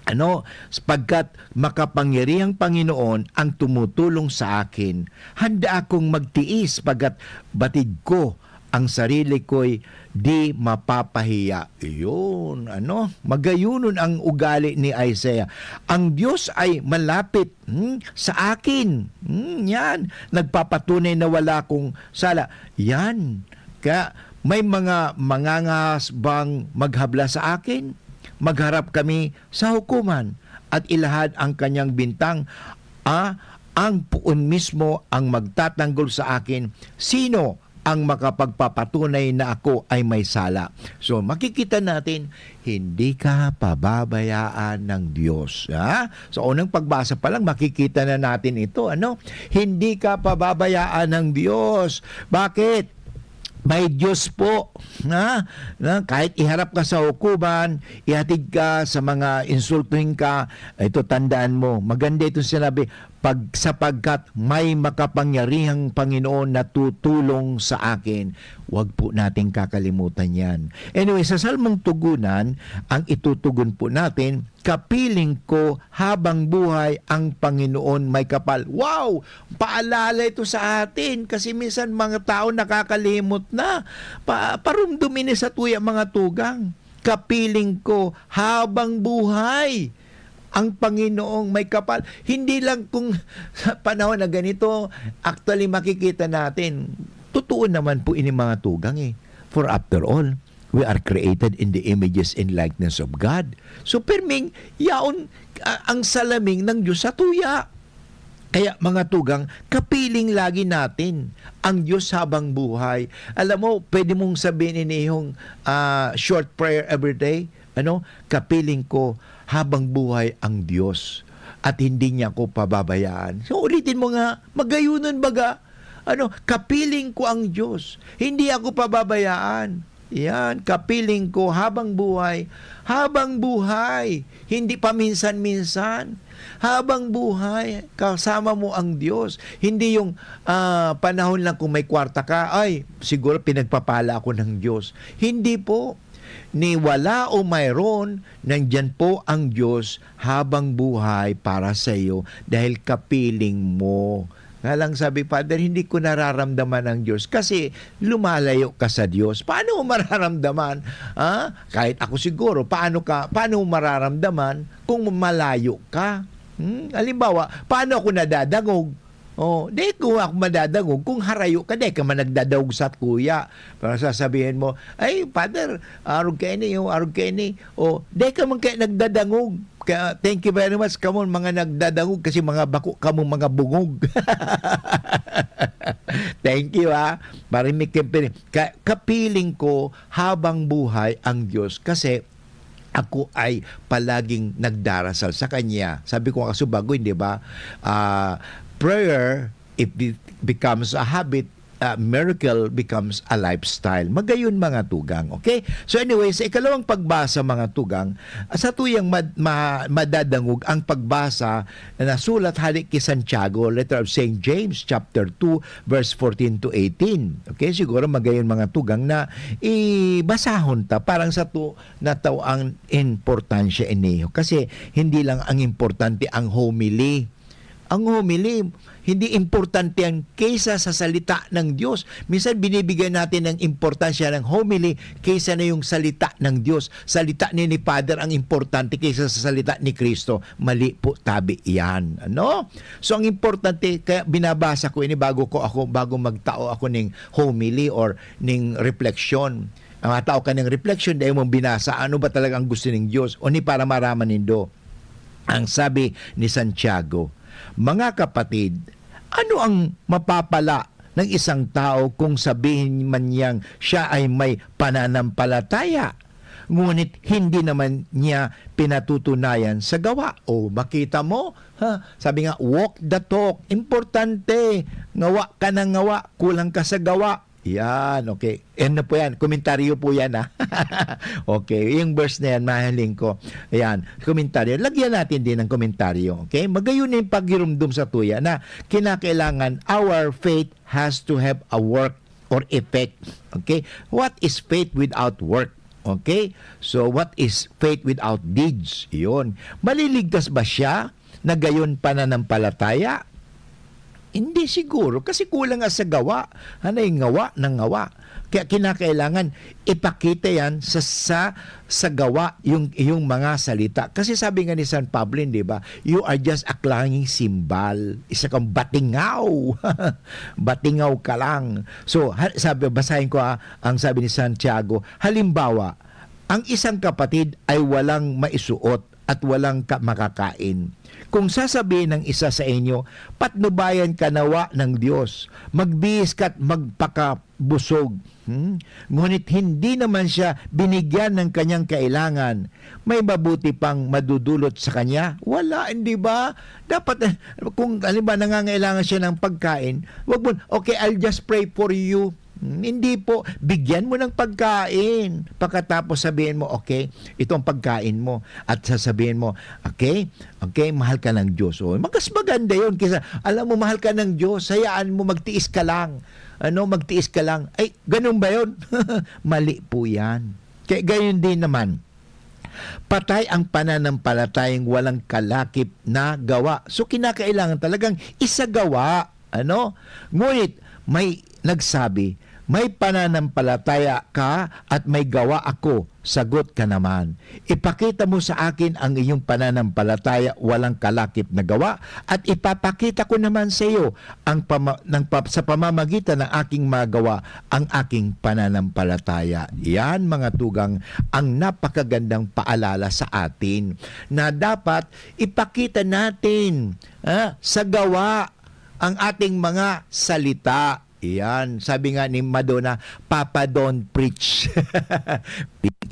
Ano? "Sapagkat makapangyarihang Panginoon ang tumutulong sa akin, handa akong magtiis, pagkat batid ko ang sarili ko'y di mapapahiya." Iyon, ano? Magayunon ang ugali ni Isaiah. Ang Diyos ay malapit, hmm, sa akin. Hmm, yan. Nagpapatunay na wala akong sala. Yan. Kaya may mga mangangahas bang maghabla sa akin? Magharap kami sa hukuman at ilahad ang kanyang bintang. Ah, ang puon mismo ang magtatanggol sa akin. Sino ang makapagpapatunay na ako ay may sala? So, makikita natin, hindi ka pababayaan ng Diyos. Ha? So, unang pagbasa pa lang, makikita na natin ito. Ano? Hindi ka pababayaan ng Diyos. Bakit? May Diyos po, ha? Na kahit iharap ka sa hukuman, ihatid ka sa mga insultuhin ka, ito tandaan mo, maganda itong sinabi, "Pag, sapagkat may makapangyarihang Panginoon na tutulong sa akin." Huwag po nating kakalimutan yan. Anyway, sa Salmong Tugunan, ang itutugon po natin, "Kapiling ko habang buhay ang Panginoon may kapal." Wow! Paalala ito sa atin kasi minsan mga tao nakakalimot na. Pa, parumdum ini sa tuya, mga tugang. "Kapiling ko habang buhay ang Panginoong may kapal." Hindi lang kung sa panahon na ganito, actually makikita natin, totoo naman po ini, mga tugang, eh. For after all, we are created in the images and likeness of God. So, perming, yaon, a-, ang salamin ng Diyos sa tuya. Kaya, mga tugang, kapiling lagi natin ang Diyos habang buhay. Alam mo, pwede mong sabihin ini yung, ah, short prayer every day. Ano? "Kapiling ko habang buhay ang Diyos at hindi niya ako pababayaan." So, ulitin mo nga, magayunon baga. Ano? "Kapiling ko ang Diyos. Hindi ako pababayaan." Yan, "Kapiling ko habang buhay." Habang buhay. Hindi paminsan-minsan. Habang buhay, kasama mo ang Diyos. Hindi yung, ah, panahon lang kung may kwarta ka, "Ay, siguro pinagpapala ako ng Diyos." Hindi po. Ni wala o mayroon, nandyan po ang Diyos habang buhay para sa iyo dahil kapiling mo. Nga lang sabi, "Father, hindi ko nararamdaman ang Diyos kasi lumalayo ka sa Diyos." Paano mo mararamdaman? Ah, kahit ako siguro, paano ka, paano mo mararamdaman kung malayo ka? Hmm? Halimbawa, paano ako nadadangog? Oh, di ko ako madadangog kung harayo ka, di ka man nagdadangog sa kuya. Pero sasabihin mo, "Ay, Father, arog ka ini, oh, arog ka ini." Oh, di ka man kaya nagdadangog. Kaya, thank you very much, kamo mga nagdadangog kasi mga bako kamo mga bungog. Thank you, ah. Marimik yung pini-, ka-, kapiling ko habang buhay ang Diyos kasi ako ay palaging nagdarasal sa Kanya. Sabi ko nga sa bago, hindi ba? Ah, prayer, if it becomes a habit, ah, miracle becomes a lifestyle. Magayon, mga tugang. Okay? So anyway, sa ikalawang pagbasa, mga tugang, sa tuyang mad-, ma-, madadangog ang pagbasa na nasulat hali ki Santiago, letter of Saint James, chapter two, verse fourteen to eighteen. Okay? Siguro magayon, mga tugang, na ibasahon ta parang sa to na tao ang importansya ini. Kasi hindi lang ang importante ang homily. Ang homily, hindi importante ang kaysa sa salita ng Diyos. Minsan binibigyan natin ng importansya ng homily kaysa na yung salita ng Diyos. Salita ni, ni Father ang importante kaysa sa salita ni Kristo. Mali po tabi yan. Ano? So, ang importante, kaya binabasa ko ini bago ko ako, bago magtao ako ning homily or ning reflection. Ang mga tao ka ning reflection, dahil mong binasa, ano ba talaga ang gusto ng Diyos? O ni para maraman nindo. Ang sabi ni Santiago, "Mga kapatid, ano ang mapapala ng isang tao kung sabihin man niyang siya ay may pananampalataya, ngunit hindi naman niya pinatutunayan sa gawa?" O, makita mo? Ha? Sabi nga, "Walk the talk." Importante. Ngawa ka ng ngawa, kulang ka sa gawa. Yan, okay. Yan na po yan. Komentaryo po yan, ha? Okay, yung verse na yan, mahiling ko. Ayan, komentaryo. Lagyan natin din ng komentaryo, okay? Magayon na yung paghirumdom sa tuya na kinakailangan our faith has to have a work or effect. Okay? What is faith without work? Okay? So, what is faith without deeds? Yun. Maliligtas ba siya na gayon pananampalataya? Hindi siguro, kasi kulang nga sa gawa. Ano yung ngawa ng ngawa? Kaya kinakailangan ipakita yan sa, sa, sa gawa, yung, yung mga salita. Kasi sabi nga ni San Pablo, di ba, "You are just a clanging cymbal." Isa kang batingaw. Batingaw ka lang. So, ha-, sabi, basahin ko, ah, ang sabi ni Santiago, halimbawa, ang isang kapatid ay walang maisuot at walang ka-, makakain. Kung sasabihin ng isa sa inyo, "Patnubayan ka nawa ng Diyos, magbihis ka at magpakabusog," hmm? Ngunit hindi naman siya binigyan ng kanyang kailangan, may mabuti pang madudulot sa kanya? Wala, hindi ba? Dapat, eh, kung halimbawa nangangailangan siya ng pagkain, wag mo, "Okay, I'll just pray for you." Hindi po, bigyan mo ng pagkain. Pagkatapos sabihin mo, "Okay, ito ang pagkain mo." At sasabihin mo, "Okay, okay, mahal ka ng Diyos." O, mas maganda yun kaysa, "Alam mo, mahal ka ng Diyos, hayaan mo, magtiis ka lang." Ano, "Magtiis ka lang." Ay, ganun ba yun? Mali po yan. Kaya gayon din naman, patay ang pananampalatayang walang kalakip na gawa. So, kinakailangan talagang isagawa, ano? Ngunit may nagsabi, "May pananampalataya ka at may gawa ako, sagot ka naman. Ipakita mo sa akin ang iyong pananampalataya walang kalakip na gawa, at ipapakita ko naman sa iyo ang pama-, ng pa-, sa pamamagitan ng aking mga gawa, ang aking pananampalataya." Yan, mga tugang, ang napakagandang paalala sa atin na dapat ipakita natin, ah, sa gawa ang ating mga salita. Iyan, sabi nga ni Madonna, "Papa, don't preach."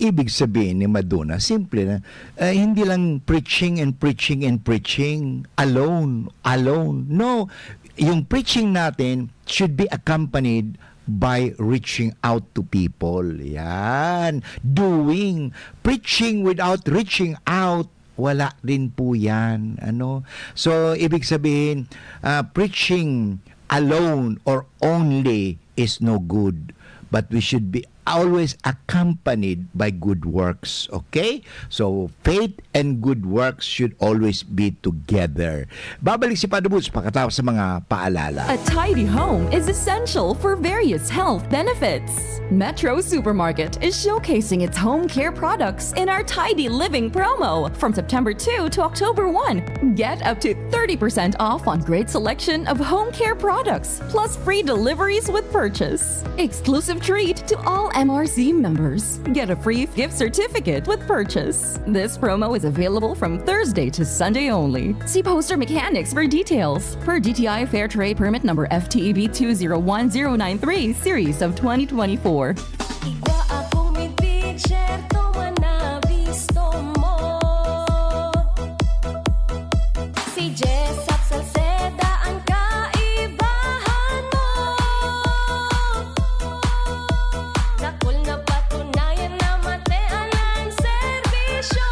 Ibig sabihin ni Madonna, simple na, eh, hindi lang preaching and preaching and preaching, alone, alone. No, yung preaching natin should be accompanied by reaching out to people. Yan. Doing. Preaching without reaching out, wala din po yan. Ano? So, ibig sabihin, ah, preaching alone or only is no good. But we should be always accompanied by good works. Okay? So, faith and good works should always be together. Babalik si Padre Boots pagkatapos sa mga paalala. A tidy home is essential for various health benefits. Metro Supermarket is showcasing its home care products in our Tidy Living promo from September two to October one. Get up to thirty percent off on great selection of home care products, plus free deliveries with purchase. Exclusive treat to all M R C members. Get a free gift certificate with purchase. This promo is available from Thursday to Sunday only. See Poster Mechanics for details. Per D T I Fair Trade Permit Number F T E B two zero one zero nine three, Series of twenty twenty-four. Igwa akong midbid, syerto man na bisto mo. Si Jessop Salceda ang kaibahan mo. Dakul na patunayan na matean ang serbisyo.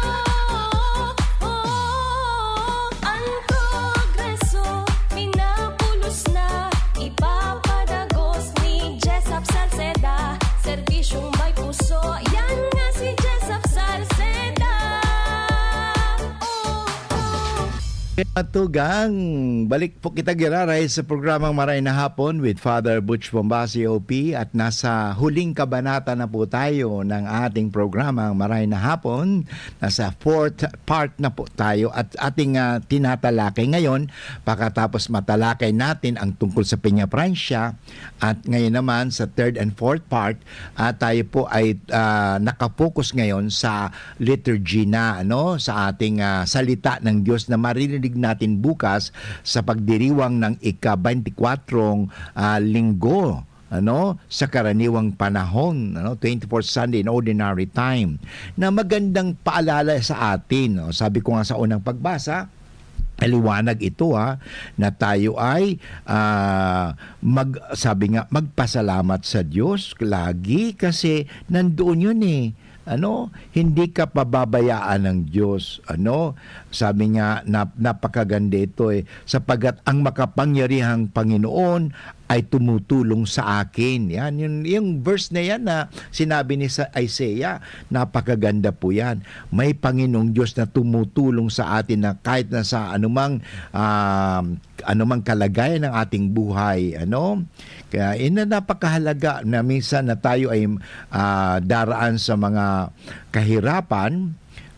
Oh, ang progreso pinapulos na, ipapadagos ni Jessop Salceda. Serbisyong may puso, yan nga si Jessop Salceda. Oh, oh. Matugang, balik po kita giraray sa programang Maray na Hapon with Father Butch Bomba, C O P, at nasa huling kabanata na po tayo ng ating programang Maray na Hapon. Nasa fourth part na po tayo at ating, ah, tinatalakay ngayon. Pagkatapos matalakay natin ang tungkol sa Peña Francia, at ngayon naman sa third and fourth part, ah, tayo po ay, ah, nakapokus ngayon sa liturgy na, ano, sa ating, ah, salita ng Diyos na maririnig natin bukas sa pagdiriwang ng ika-twenty-kwatro, ah, linggo, ano, sa karaniwang panahon, ano, twenty-fourth Sunday in Ordinary Time, na magandang paalala sa atin, no? Sabi ko nga sa unang pagbasa, maliwanag ito, ha, na tayo ay, ah, mag-, sabi nga, magpasalamat sa Diyos lagi kasi nandoon yun, eh. Ano, hindi ka pababayaan ng Diyos. Ano, sabi nga, nap-, napakaganda ito, eh, "Sapagkat ang makapangyarihang Panginoon ay tumutulong sa akin." Yan, yun, yung verse na yan na sinabi ni sa Isaiah, napakaganda po yan. May Panginoong Diyos na tumutulong sa atin na kahit na sa anumang, ah, anumang kalagayan ng ating buhay, ano? Kaya, yun na napakahalaga na minsan na tayo ay, ah, daraan sa mga kahirapan,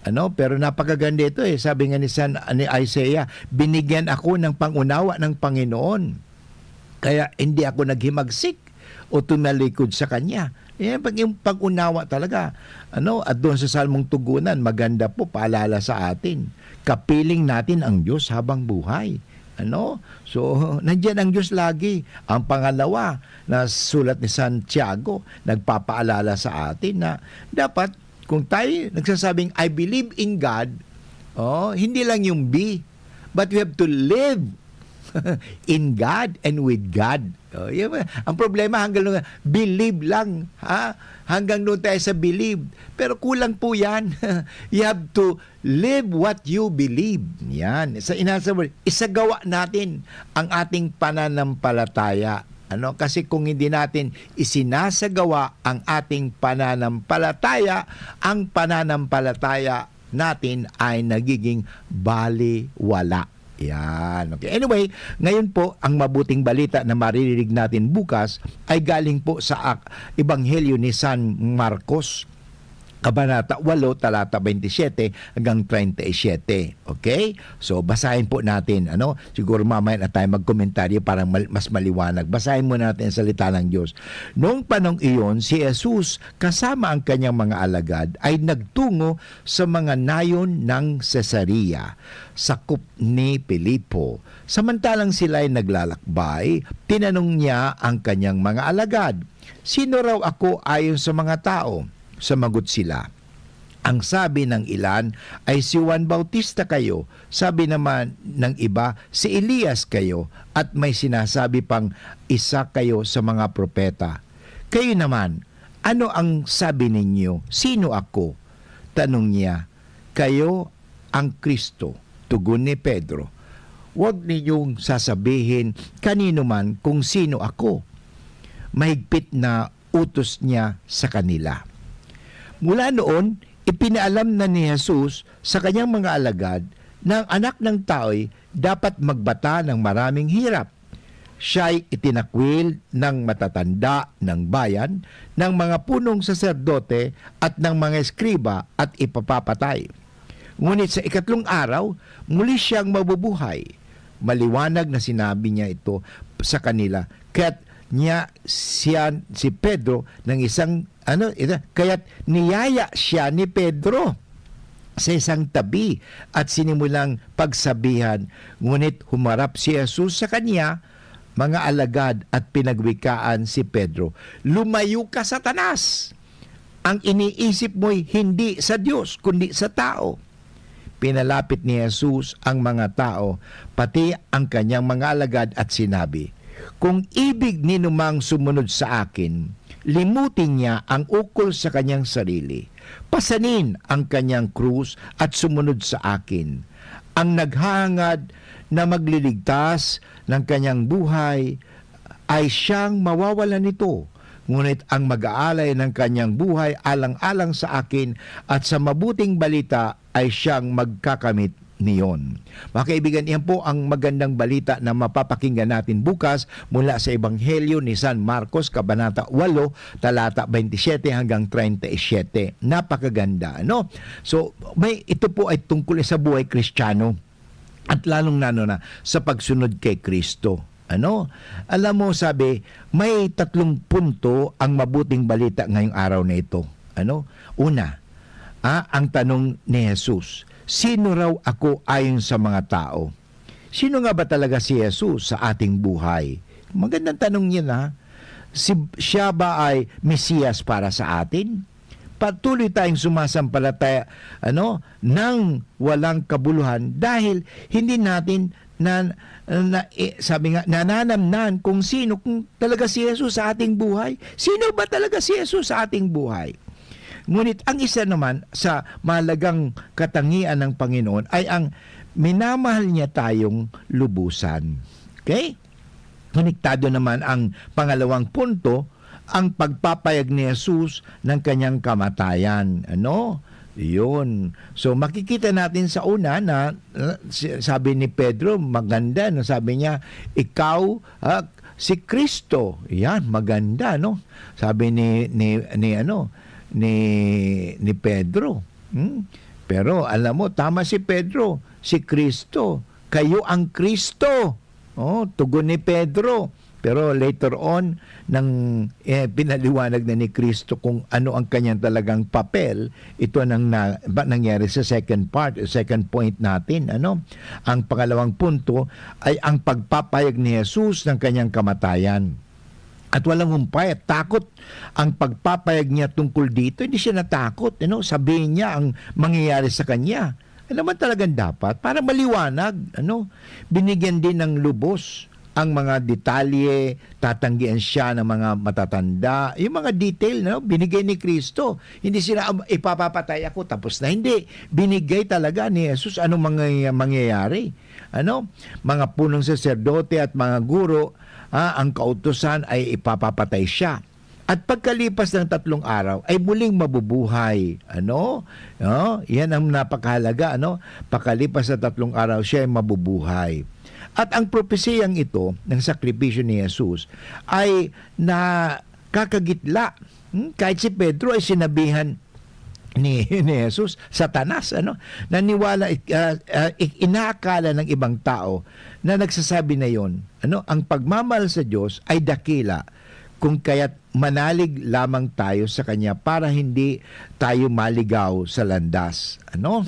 ano? Pero napakaganda ito, eh. Sabi nga ni San, ni Isaiah, "Binigyan ako ng pangunawa ng Panginoon. Kaya hindi ako naghimagsik o tumalikod sa kanya." Yan, pag, yung pag-unawa talaga. Ano? At doon sa Salmong Tugunan, maganda po, paalala sa atin. Kapiling natin ang Diyos habang buhay. Ano? So, nandiyan ang Diyos lagi. Ang pangalawa, na sulat ni Santiago, nagpapaalala sa atin na dapat, kung tayo nagsasabing, "I believe in God," oh, hindi lang yung be, but we have to live In God and with God. Oh, yun ba? Ang problema, hanggang nung believe lang, ha? Hanggang doon tayo sa believe. Pero kulang po yan. You have to live what you believe. Yan. Sa, in other words, isagawa natin ang ating pananampalataya. Ano? Kasi kung hindi natin isinasagawa ang ating pananampalataya, ang pananampalataya natin ay nagiging baliwala. Yan. Okay. Anyway, ngayon po, ang mabuting balita na maririnig natin bukas ay galing po sa ak-, Ebanghelyo ni San Marcos, Kabanata walo, talata twenty-seven hanggang treinta y siete. Okay? So, basahin po natin, ano? Siguro mamaya na tayo magkomentaryo para mal-, mas maliwanag. Basahin muna natin ang salita ng Diyos. Noong panong iyon, si Jesus kasama ang kanyang mga alagad ay nagtungo sa mga nayon ng Cesarea, sakop ni Filipo. Samantalang sila ay naglalakbay, tinanong niya ang kanyang mga alagad, "Sino raw ako ayon sa mga tao?" Sumagot sila, "Ang sabi ng ilan ay si Juan Bautista kayo, sabi naman ng iba, si Elias kayo, at may sinasabi pang isa kayo sa mga propeta. Kayo naman, ano ang sabi ninyo? Sino ako?" Tanong niya, "Kayo ang Kristo," tugon ni Pedro. "Huwag ninyong sasabihin kanino man kung sino ako." Mahigpit na utos niya sa kanila. Mula noon, ipinaalam na ni Jesus sa kanyang mga alagad na ang Anak ng Tao'y dapat magbata ng maraming hirap. Siya'y itinakwil ng matatanda ng bayan, ng mga punong saserdote at ng mga eskriba at ipapapatay. Ngunit sa ikatlong araw, muli siyang mabubuhay. Maliwanag na sinabi niya ito sa kanila. Kaya't niya siya, si Pedro, ng isang, ano, ito, kaya't niyaya siya ni Pedro sa isang tabi at sinimulang pagsabihan. Ngunit humarap si Jesus sa kanya, mga alagad, at pinagwikaan si Pedro, "Lumayo ka, Satanas! Ang iniisip mo'y hindi sa Diyos, kundi sa tao." Pinalapit ni Jesus ang mga tao, pati ang kanyang mga alagad, at sinabi, "Kung ibig ninumang sumunod sa akin, limutin niya ang ukol sa kanyang sarili, pasanin ang kanyang krus at sumunod sa akin. Ang naghahangad na magliligtas ng kanyang buhay ay siyang mawawalan nito, ngunit ang mag-aalay ng kanyang buhay alang-alang sa akin at sa mabuting balita ay siyang magkakamit niyon." Mga kaibigan, iyan po ang magandang balita na mapapakinggan natin bukas mula sa Ebanghelyo ni San Marcos, Kabanata walo, talata twenty-seven hanggang treinta y siete. Napakaganda, ano? So, may, ito po ay tungkol sa buhay Kristiyano at lalong nano na sa pagsunod kay Kristo. Ano? Alam mo, sabi, may tatlong punto ang mabuting balita ngayong araw na ito. Ano? Una, ah, ang tanong ni Jesus, "Sino raw ako ayon sa mga tao?" Sino nga ba talaga si Jesus sa ating buhay? Magandang tanong yan, ha? Si, siya ba ay Mesiyas para sa atin? Patuloy tayong sumasampalataya, ano, nang walang kabuluhan dahil hindi natin na, na, eh, sabi nga, nananamnan kung sino, kung talaga si Jesus sa ating buhay. Sino ba talaga si Jesus sa ating buhay? Ngunit ang isa naman sa mahalagang katangian ng Panginoon ay ang minamahal niya tayong lubusan. Okay? Konektado naman ang pangalawang punto, ang pagpapayag ni Jesus ng kanyang kamatayan. Ano? Yun. So, makikita natin sa una na, uh, si-, sabi ni Pedro, maganda, no? Sabi niya, "Ikaw, ah, si Kristo." Yan, maganda, no? Sabi ni, ni, ni, ano, ni, ni Pedro. Hmm? Pero alam mo, tama si Pedro, si Kristo. "Kayo ang Kristo." Oh, tugon ni Pedro. Pero later on, nang, eh, pinaliwanag na ni Kristo kung ano ang kanyang talagang papel, ito nang na, ba, nangyari sa second part, second point natin, ano? Ang pangalawang punto ay ang pagpapayag ni Jesus ng kanyang kamatayan. At walang humpay at takot ang pagpapayag niya tungkol dito. Hindi siya natakot, you know? Sabihin niya ang mangyayari sa kanya. naman talagang dapat para maliwanag, ano, binigyan din ng lubos ang mga detalye, tatanggian siya ng mga matatanda, yung mga detail, no, binigay ni Kristo. Hindi sila, "Um, ipapapatay ako, tapos na." Hindi. Binigay talaga ni Jesus anong mangyay-, mangyayari. Ano? Mga punong saserdote at mga guro, ah, ang kautusan ay ipapapatay siya. At pagkalipas ng tatlong araw ay muling mabubuhay. Ano? No? Yan ang napakahalaga, ano? Pagkalipas ng tatlong araw, siya ay mabubuhay. At ang propesiyang ito ng sakripisyo ni Jesus ay nakakagitla. Hmm? Kahit si Pedro ay sinabihan ni, ni Jesus, Satanas, ano? Naniwala, ah, ah, i-, inaakala ng ibang tao na nagsasabi na yon, ano, ang pagmamahal sa Diyos ay dakila, kung kaya't manalig lamang tayo sa Kanya para hindi tayo maligaw sa landas. Ano?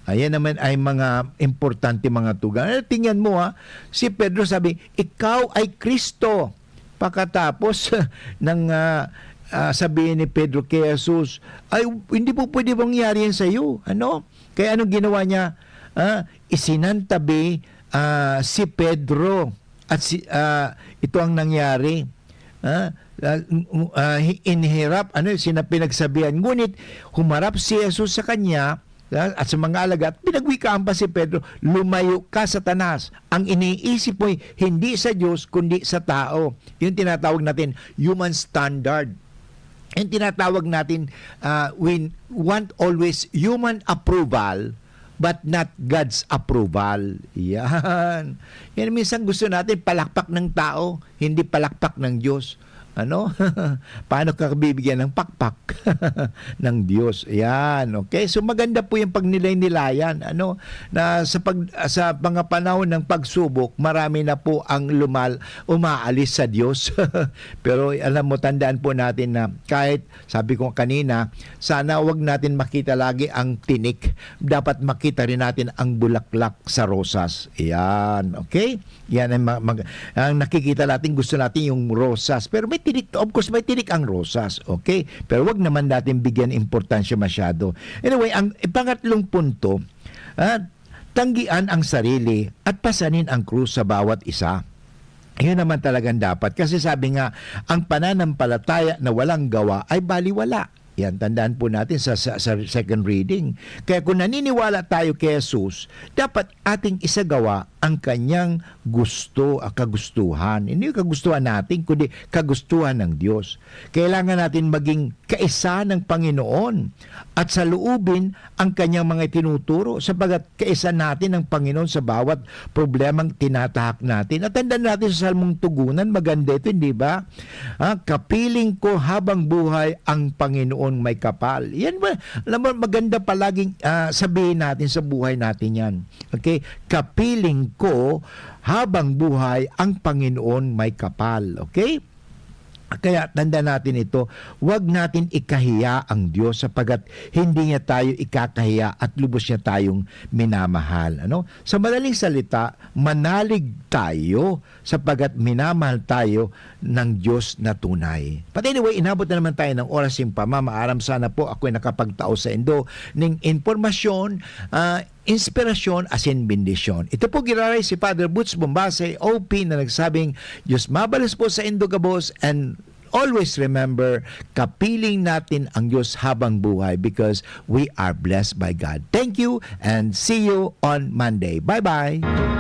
Ayan naman ay mga importante, mga tugang. Ano, tingnan mo, ha, si Pedro sabi, "Ikaw ay Kristo." Pakatapos ng, ah, ah, sabihin ni Pedro kay Jesus, "Ay, hindi po pwede mangyari yan sa'yo." Ano? Kaya anong ginawa niya? Ah, isinantabi, ah, si Pedro at si, ah, ito ang nangyari. Ah, ah, m-, m-, ah, hi-, inhirap, ano, sina pinagsabihan. Ngunit humarap si Jesus sa kanya, ah, at sa mga alagad, pinagwikaan pa si Pedro, "Lumayo ka, Satanas. Ang iniisip mo'y hindi sa Diyos, kundi sa tao." Yung tinatawag natin human standard. Yung tinatawag natin, ah, we want always human approval, but not God's approval. Yan. Yan, minsan gusto natin palakpak ng tao, hindi palakpak ng Diyos. Ano? Paano ka bibigyan ng pakpak ng Diyos? Yan, okay? So, maganda po yung pagnilay-nilayan, ano, na sa pag-, sa mga panahon ng pagsubok, marami na po ang lumal-, umaalis sa Diyos. Pero alam mo, tandaan po natin na kahit, sabi ko kanina, sana wag natin makita lagi ang tinik. Dapat makita rin natin ang bulaklak sa rosas. Yan, okay? Yan ang ma-, mag-, ang nakikita natin, gusto natin yung rosas. Pero may tinik, of course, may tinik ang rosas, okay? Pero wag naman natin bigyan importansya masyado. Anyway, ang pangatlong punto, ah, tanggian ang sarili at pasanin ang krus sa bawat isa. Yun naman talagang dapat. Kasi sabi nga, ang pananampalataya na walang gawa ay baliwala. Yan, tandaan po natin sa, sa, sa second reading. Kaya kung naniniwala tayo kay Jesus, dapat ating isagawa ang kanyang gusto, ah, kagustuhan. Hindi yung kagustuhan natin, kundi kagustuhan ng Diyos. Kailangan natin maging kaisa ng Panginoon at saloobin ang kanyang mga itinuturo, sapagkat kaisa natin ang Panginoon sa bawat problemang tinatahak natin. At tandaan natin sa Salmong Tugunan, maganda ito, hindi ba? Ah, "Kapiling ko habang buhay ang Panginoon may kapal." Yan ba? Alam mo, maganda palaging, ah, sabihin natin sa buhay natin yan. Okay? "Kapiling ko habang buhay ang Panginoon may kapal." Okay? Kaya tanda natin ito, wag natin ikahiya ang Diyos, sapagkat hindi niya tayo ikakahiya at lubos niya tayong minamahal. Ano? Sa madaling salita, manalig tayo sapagkat minamahal tayo ng Diyos na tunay. But anyway, inabot na naman tayo ng oras yung pamamaaram. Sana po ako'y nakapagtao sa indo ning impormasyon, ah, inspirasyon asin bendisyon. Ito po giraray si Father Boots Bombase, O P, na nagsabing, "Diyos mabalos po sa indo gabos, and always remember, kapiling natin ang Diyos habang buhay because we are blessed by God." Thank you and see you on Monday. Bye-bye!